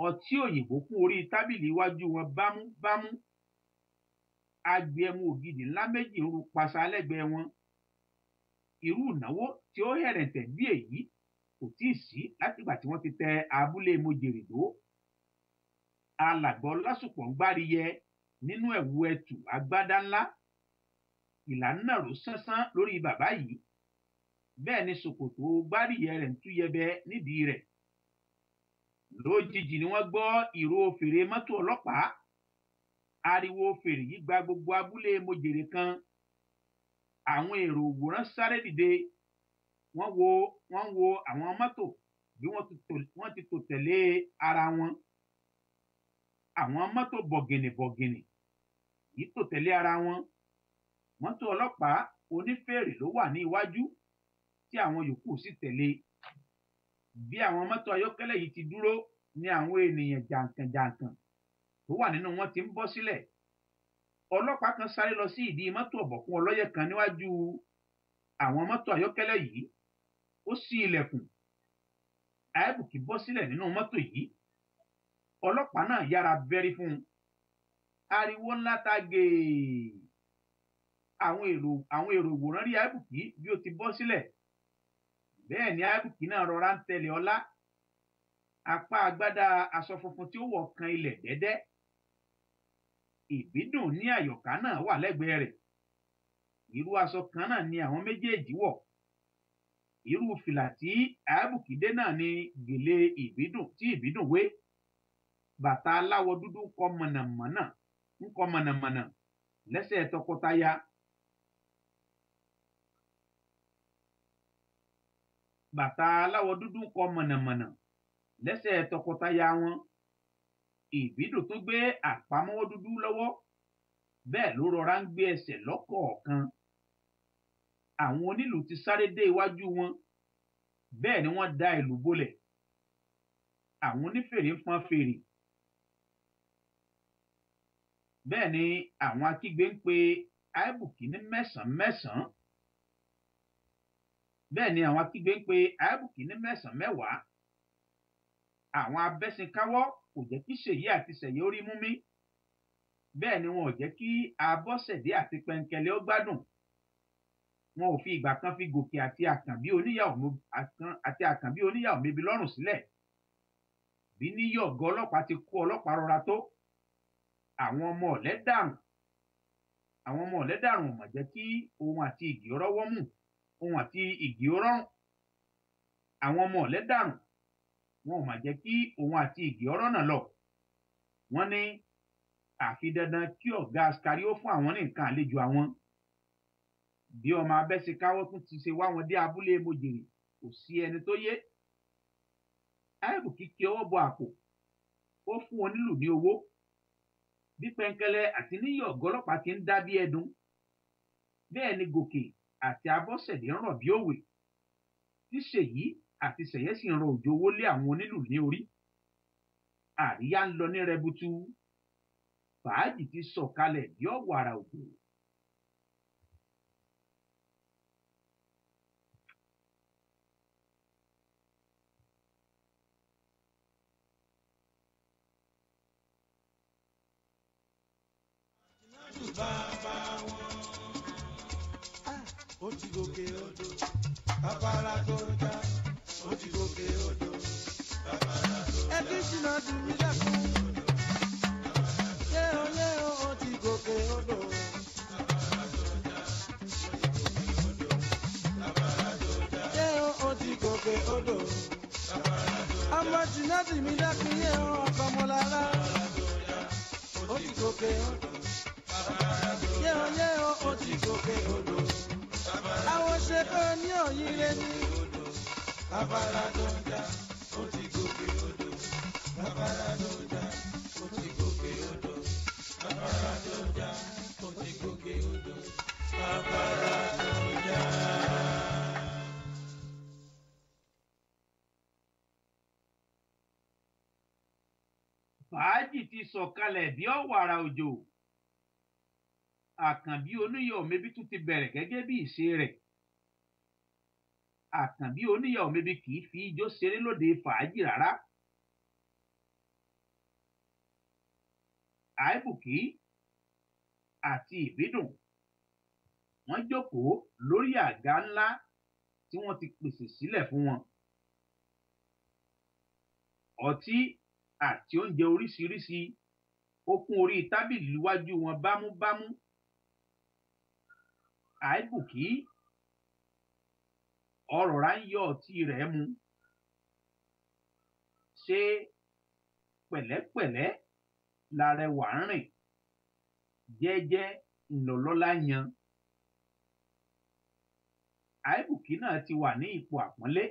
B: Ọtí òyìnbó kún orí tábìlì iwájú wọn bámúbámú. Agbe ẹmu ògidì ńlá 2 ń ru pasa lẹ́gbẹ̀ẹ́ wọn. Irú ìnáwó tí ó hẹ̀rẹ̀ǹtẹ̀ bí èyí kò kò tíì sí látìgbà tí wọ́n ti tẹ abúlé Mojèrèdó. Alàgbà Ọlásùpọ̀ ń gbáríyẹ nínú ẹ̀wù ẹtù agbádá ńlá. Ìlànà rò sánsán lórí bàbá yìí, bẹ́ẹ̀ ni ṣòkòtò gbáríyẹ rẹ̀ ń túyẹbẹ nídìí rẹ̀. Lójijì ni wọ́n gbọ́ ìró fèrè mọ́tò ọlọ́pàá. Ariwo fèrè yìí gba gbogbo abúlé Mojèrè kan. Àwọn èrò òwòrán sáré dìde, wọ́n wo àwọn mọ́tò bí wọ́n ti tò tẹ̀lé ara wọn. Àwọn mọ́tò bọ̀gìnìbọ̀gìnì yìí tò tẹ̀lé ara wọn. Mọ́tò ọlọ́pàá onífèrè ló wà ní iwájú tí àwọn yòókù sì tẹ̀lé. Bí àwọn mọ́tò ayọ́kẹ́lẹ́ yìí ti dúró ní àwọn ènìyàn jàǹkànjàǹkàn tó wà nínú wọn ti ń bọ́ sílẹ̀. Ọlọ́pàá kan sáré lọ sí ìdí mọ́tò ọ̀bọ̀kún ọlọ́yẹ̀ kan níwájú àwọn mọ́tò ayọ́kẹ́lẹ́ yìí. Ó ṣí ilẹ̀kùn. Àìbùkí bọ́ sílẹ̀ nínú mọ́tò yìí. Ọlọ́pàá náà yára bẹ́rí fún un. Ariwo ńlá ta gèè. Àwọn èrò ìwòran rí Àìbùkí bí ó ti bọ́ sílẹ̀. Bẹ́ẹ̀ ni Àìbùkí náà rọra ń tẹ̀lé ọlá. Apá agbádá aṣọ funfun tí ó wọ̀ kan ilẹ̀ dẹ́dẹ́. Ìbídùn ní àyọ̀ká náà wà lẹ́gbẹ̀ẹ́ rẹ̀. Irú aṣọ kan náà ni àwọn méjèèjì wọ̀. Irú fìlà tí Àìbùkí dé náà ni gèlè Ìbídùn tí Ìbídùn wé. Bàtà aláwọ̀ dúdú ń kọ mọ̀nàmọ́ná lẹ́sẹ̀ tọkọtaya. Bàtà aláwọ̀ dúdú ń kọ mọ̀nàmọ́ná lẹ́sẹ̀ tọkọtaya wọn. Ìbídùn tó gbé àpamọ́wọ́ dúdú lọ́wọ́, bẹ́ẹ̀ ló rọra ń gbé ẹsẹ̀ lọ́kọ̀ọ̀kan. Àwọn onílù ti sáré dé iwájú wọn, bẹ́ẹ̀ ni wọ́n da ìlù bolẹ̀. Àwọn onífèrè ń fọn fèrè, bẹ́ẹ̀ ni àwọn akígbe ń pe Àìbùkí ní mẹ́sàn-án mẹ́sàn-án. Bẹ́ẹ̀ ni àwọn akígbe ń pe Àìbùkí ní mẹ́sàn-án mẹ́wàá. Àwọn abẹ́sìnkáwọ́ kò jẹ́ kí Ṣèyí àti Ṣẹ̀yẹ ó rí mú mí. Bẹ́ẹ̀ ni wọn ò jẹ́ kí Abọ́sẹ̀dé àti Pẹ̀ǹkẹ̀lẹ̀ ó gbádùn. Wọn ò fi ìgbà kan fi Gòkè àti Àkànbí oníyàwó mébi lọ́rùn sílẹ̀. Bí níyì ọ̀gá ọlọ́pàá ti kó ọlọ́pàá rọra tó, àwọn ọmọ ọ̀lẹ́ dàrùn ò mọ̀ jẹ́ kí òun àti Ìgè rọ́wọ́ mú, òun àti Ìgè rọrùn. Àwọn ọmọ ọ̀lẹ́ dàrùn wọn ò mà jẹ́ kí òun àti Ìgè ọ̀rọ̀ náà lọ. Wọ́n ní àfi dandan kí ọ̀gá askari ó fún àwọn ní nǹkan àlejò àwọn. Bí ọmọ abẹ́sìnkáwọ́ tún ti ṣe wá wọn dé abúlé Mojèrè, kò sí ẹni tó yé. Àìbùkí kí ọwọ́ bọ àpò, ó fún onílù ní owó. Bí Pẹ̀ǹkẹ̀lẹ̀ àti níyì ọ̀gá ọlọ́pàá ti ń dá bí ẹdun, bẹ́ẹ̀ ni Gòkè àti Abọ́sẹ̀dé ń rọ̀ bí òwe. Tí Ṣèyí àti Ṣẹ̀yẹ sì ń rọ òjò owó lé àwọn onílù ní orí. Àríyá ń lọ ní rẹbutu. Fàájì ti sọ̀kalẹ̀ bí ọ̀wàrà òjò.
D: Bàbá wọn. Ó ti gòkè odò, afárá tó já. Ó ti gòkè odò, afárá tó já. Ẹbí ṣìnà dùn mí lẹ́kùn. Yéo yéo, ó ti gòkè odò. Afárá tó já, ó ti gòkè odò, afárá tó já. Yéo, ó ti gòkè odò. Afárá tó já. Ọmọ ṣìnà dùn mí lẹ́kùn yéo, ọkọ mọ́lára. Afárá tó já, ó ti gòkè odò. Yéo yéo, ó ti gòkè odò. Àwọn ṣe kó ní òyìnlé ní. Afárá tó já, ó ti gòkè odò. Afárá tó já, ó ti gòkè odò. Afárá tó já, ó ti gòkè odò. Afárá tó já.
B: Fàájì ti sọ̀kalẹ̀ bí ọ̀wàrà òjò. Àkànbí oníyọ̀ mẹ́bí tún ti bẹ̀rẹ̀ gẹ́gẹ́ bí ìṣe rẹ̀. Àkànbí oníyọ̀ mẹ́bí kì í fi ijó ṣeré lóde fàájì rárá. Àìbùkí àti Ìbídùn wọ́n jókòó lórí àga ńlá tí wọ́n ti pèsè sílẹ̀ fún wọn. Ọtí àti oúnjẹ oríṣiríṣi ó kún orí tábìlì iwájú wọn bámúbámú. Àìbùkí ọ̀rọ̀ rà ń yọ ọtí rẹ̀ mu. Ṣé pẹ̀lẹ́pẹ̀lẹ́ larẹwà ń rìn, jẹ́jẹ́ ńlọlọ́lá yan. Àìbùkí náà ti wà ní ipò àpọ́nlé.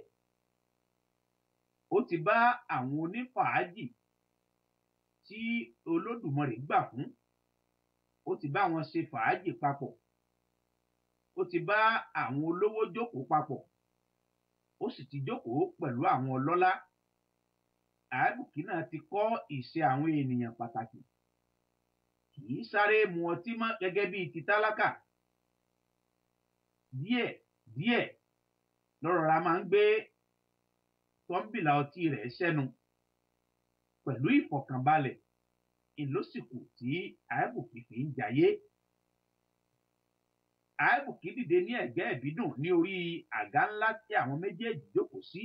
B: Ó ti bá àwọn onífàájì tí Olódùmarè gbà fún, ó ti bá wọn ṣe fàájì papọ̀, ó ti bá àwọn olówó jókòó papọ̀, ó sì ti jókòó pẹ̀lú àwọn ọlọ́lá. Àìbùkí náà ti kọ́ ìṣe àwọn ènìyàn pàtàkì. Kì í sáré mu ọtí mọ́ gẹ́gẹ́ bíi ti tálákà. Díẹ̀ díẹ̀ lọ́rọ̀ra máa ń gbé tọ́ḿbìlà ọtí rẹ̀ sẹ́nu pẹ̀lú ìfọ̀kànbalẹ̀ ìlósìkò tí Àìbùkí fi ń jayé. Àìbùkí dìde ní ẹ̀gbẹ́ ìbídùn ní orí àga ńlá tí àwọn méjèèjì jókòó sí.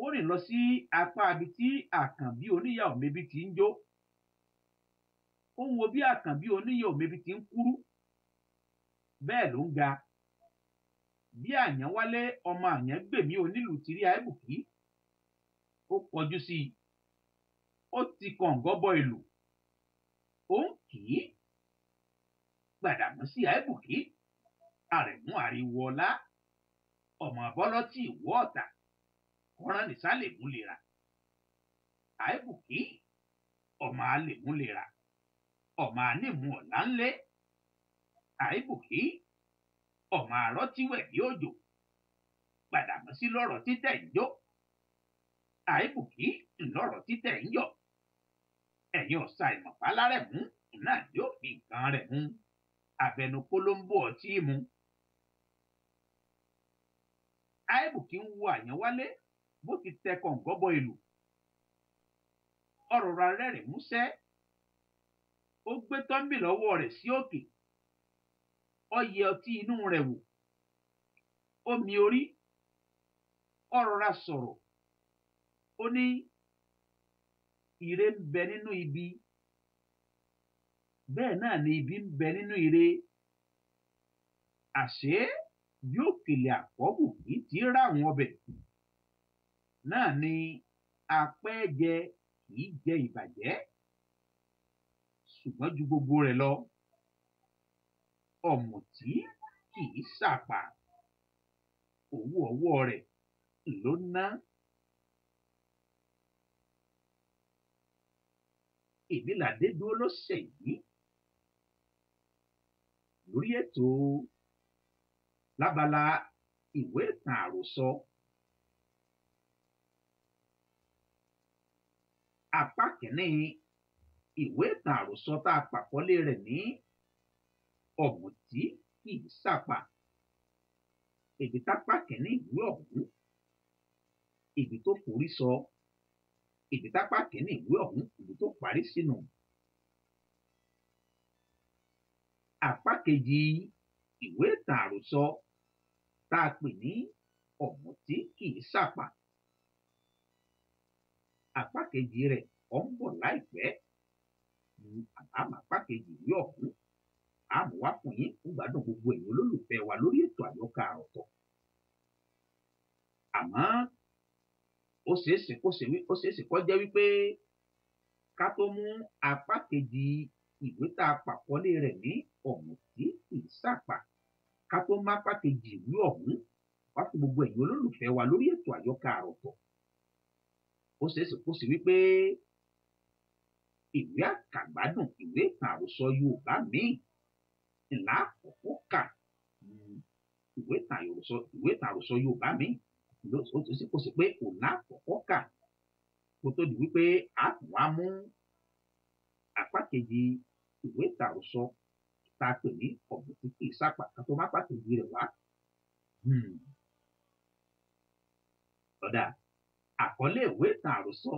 B: Ó rìn lọ sí apá ibi tí Àkànbí oníyàwó mebí ti ń jó. Ó ń wo bí Àkànbí oníyàwó mebí ti ń kúrú, bẹ́ẹ̀ ló ń ga. Bí Àyànwálé ọmọ Àyàngbèmí onílù ti rí Àìbùkí, ó kọjú sí i, ó ti kọ̀ǹgọ́ bọ ìlù, ó ń kì í. Gbàdàmọ́sí Àìbùkí, Àrẹ̀mú Àríwọ̀ọ́lá, ọmọ bọ́lọ́tì ìwọ ọ̀tà, kọ́rán nìsá lè mú lè rà. Àìbùkí, ọmọ alè mú lè rà, ọmọ ànímú ọ̀la ńlẹ̀. Àìbùkí, ọmọ àrọ́tíwẹ̀ bí òjò, Gbàdàmọ́sí lọ́rọ̀ títẹ̀ ń jó. Àìbùkí ńlọ́rọ̀ títẹ̀ ń yọ̀. Ẹ̀yin ọ̀sà ìmọ̀pá lárẹ̀mú náà yóò fi nǹkan rẹ̀ mú. Abẹnú kólóńbó ọtí mu. Àìbùkí ń wo Àyànwálé bó ti tẹ kọ̀ǹgọ́ bọ ìlù. Ọ̀rọ̀ ra rẹ́rìn músẹ́. Ó gbé tọ́ḿbì lọ́wọ́ rẹ̀ sí òkè. Ó yẹ ọtí inú rẹ̀ wò. Ó mi orí. Ó rọra sọ̀rọ̀. Ó ní ire ń bẹ nínú ibi. Bẹ́ẹ̀ náà ni ibi ń bẹ nínú ire. Àṣé bí òkèlè àkọ́bù kì í ti ráwọn ọbẹ̀. Náà ni apẹ́jẹ kì í jẹ ìbàjẹ́. Ṣùgbọ́n ju gbogbo rẹ̀ lọ, ọ̀mùtí kì í sàpà. Owó ọwọ́ rẹ̀ ló ná. Èmi làdé dúró lọ́sẹ̀ yìí lórí ètò lábala ìwé ìtàn àròsọ. Apá kìíní ìwé ìtàn àròsọ tá a pàkọ́lé rẹ̀ ní ọ̀mùtí kì í sàpà. Èdè tápá kìíní ìwé ọ̀hún, èdè tó forí sọ, èdè tápá kìíní ìwé ọ̀hún, èdè tó parí sínú. Apá kejì ìwé ìtàn àròsọ tá a pè ní ọ̀mùtí kì í sàpà. Apá kejì rẹ̀ ọ̀ ń bọ̀ láìpẹ́. Àmọ́ apá kejì ìwé ọ̀hún àmọ́ wá fún yín fún gbádùn gbogbo ẹ̀yin olólùfẹ́ wa lórí ètò àyọkà àròtọ̀. Àmọ́ ó ṣeéṣe kó ṣe wí ó ṣeéṣe kó jẹ́ wípé ká tó mú apá kejì ìwé tá a pàkọ́lé rẹ̀ ní ọ̀mùtí kì í sàpà, ká tó mú apá kejì ìwé ọ̀hún wá fún gbogbo ẹ̀yin olólùfẹ́ wa lórí ètò àyọkà àròtọ̀. Ó ṣeéṣe kó ṣe wípé ìwé àkàgbádùn ìwé ìtàn àròsọ Yorùbá míì ńlá àkọ́kọ́ kà. Ìwé ìtàn àròsọ Yorùbá míì ó ṣeéṣe kó ṣe pé òun àkọ́kọ́ kà kó tó di wípé a tún wá mú apá kejì ìwé ìtàn àròsọ tá a pè ní ọ̀mùtí kì í sàpà ká tó má apá kejì rẹ̀ wá. Ọ̀dà àkọlé ìwé ìtàn àròsọ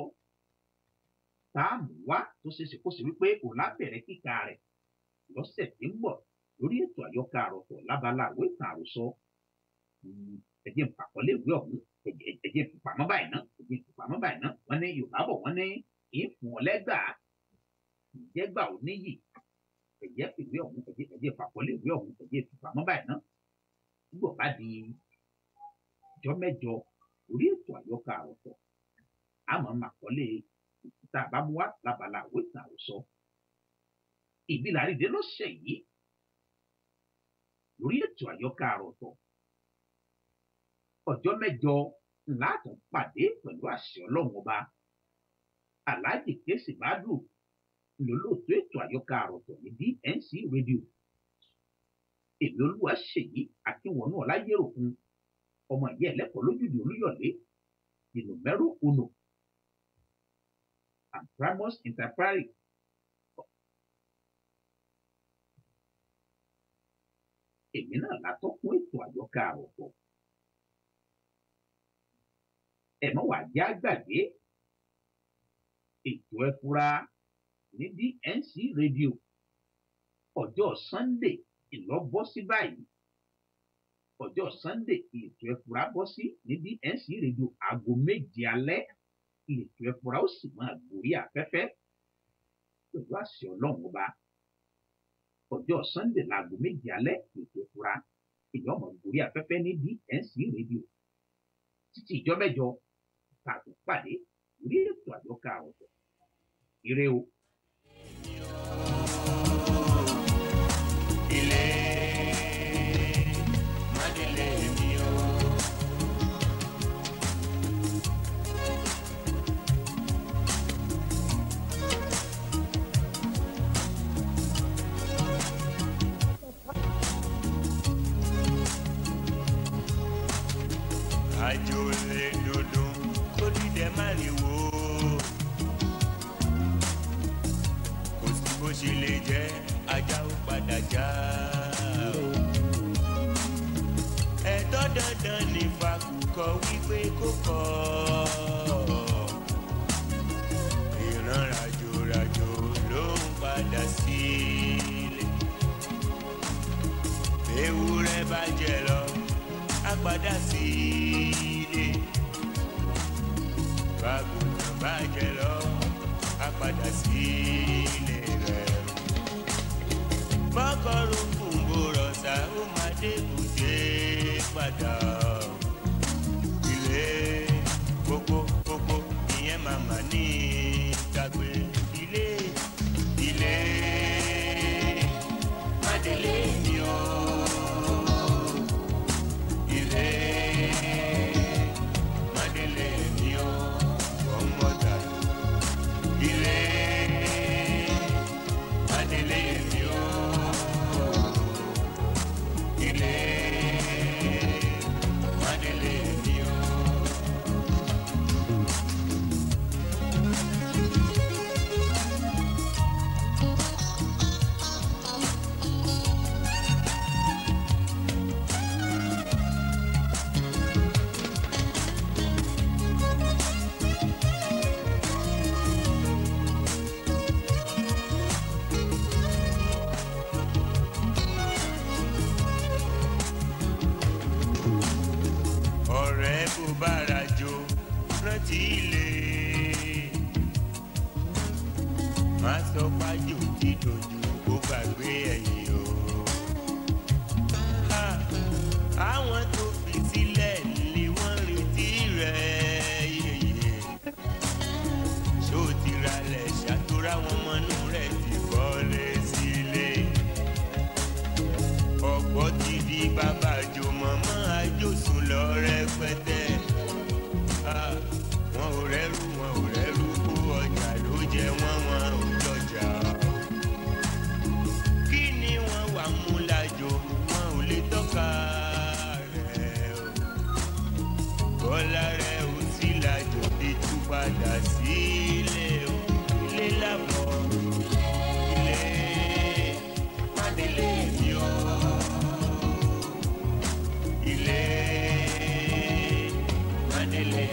B: tá a mú wá tó ṣeéṣe kó ṣe wípé òun á bẹ̀rẹ̀ kíkà rẹ̀ lọ́sẹ̀ tí ń bọ̀ lórí ètò àyọkà àròtọ̀ lábala ìwé ìtàn àròsọ. Ẹ̀jẹ̀ ń pàkọ́lé ìwé ọ̀hún, ẹ̀jẹ̀ ń fipamọ́ báyìí ná, ẹ̀jẹ̀ ń fipamọ́ báyìí ná. Wọ́n ní Yorùbá bọ̀, wọ́n ní ìfún ọlẹ́gbàá ìjẹ́gbà ò níyì. Ẹ̀jẹ̀ fìwé ọ̀hún, ẹ̀jẹ̀ pàkọ́lé ìwé ọ̀hún, ẹ̀jẹ̀ fipamọ́ báyìí ná. Nígbà bá di ọjọ́ mẹ́jọ orí ètò àyọkà àròsọ, àmọ́ màkọ́lé tá a bá mú wá lábala àwé ìtàn àròsọ. Ìbílẹ̀ àrídé lọ́sẹ̀ yìí lórí ètò àyọkà àròsọ. Ọjọ́ mẹ́jọ ńlá tún pàdé pẹ̀lú àṣẹ Ọlọ́run Ọba. Alhaji Kéésì Bádù lólóòtú ètò àyọkà àròsọ ní DNC Radio. Èmi Olúwaṣèyí Akínwọnú Ọláyéròkun, ọmọ ìyá ẹlẹ́kọ̀ọ́ lójúde Olúyọ̀lé, the numero uno and primus inter pares. Èmi náà látọ́kùn ètò àyọkà àròsọ. Ẹ má wàá jẹ́ àgbàgbé ètò ẹ̀fúra ní DNC Radio ọjọ́ Sunday ìlọ bọ́ sí báyìí. Ọjọ́ Sunday ètò ẹ̀fúra bọ́ sí ní DNC Radio aago 7 alẹ́. Ètò ẹ̀fúra ó sì máa gorí afẹ́fẹ́ pẹ̀lú àṣẹ Ọlọ́run Ọba. Ọjọ́ Sunday láago 7 alẹ́ ètò ẹ̀fúra ìyá ọmọ gorí afẹ́fẹ́ ní DNC Radio. Títí ìjọ mẹ́jọ tá a tún pàdé lórí ètò àyọkà ọ̀tọ̀. Ire o.
A: Ilé mádìlé mi o. Àjò lè dúdú kó dídẹ má lè wò ó. Kò sí bó ṣe lè jẹ́ ajá ó padà já o. Ẹ̀tọ́ dandan ní fakùkọ wípé kó kọ́. Ìran ràjòràjò ló ń padà sílé. Ewúrẹ́ bá jẹ lọ, á padà sílé. Bágùntàn bá jẹ lọ, á padà sílé rẹ̀. Bọ́kọ̀rún fún bòrọ̀sà ó máa dé bùté padà. Ilé kókó kókó ìyẹn màmá ní ìtàgbé. Ilé ilé mádélé mi o. Ilé mádélé mi o. Ọmọdà ilé mádélé mi o. Ilé mádélé mi o. Ọ̀rẹ́ bó bára jò rántí ilé. Má sọ pájò tí dojú kó gbàgbé ẹ̀yìn o. Ha! Àwọn tó fi sílẹ̀ lé wọ́n retí rẹ̀ yeye. Ṣó ti ralẹ̀ ṣàtúrà wọn mọ́nú rẹ̀ ti kọ́lé sílé. Ọ̀pọ̀ ti di bàbá àjò mọ̀mọ́ àjòsùn lọ rẹpẹtẹ. Ah, wọn ò rẹ́rù, wọn ò rẹ́rù kó ọjà ló jẹ wọ́n, wọn ò jọjà. Kí ni wọ́n wà mú lájò, wọn ò lè tọ́ka rẹ̀ o. Bọ́lá rẹ̀ ò sí lájò bí tú padà sílé o. Ilé làbọ̀, ilé mádélé mi o. Ilé mádélé.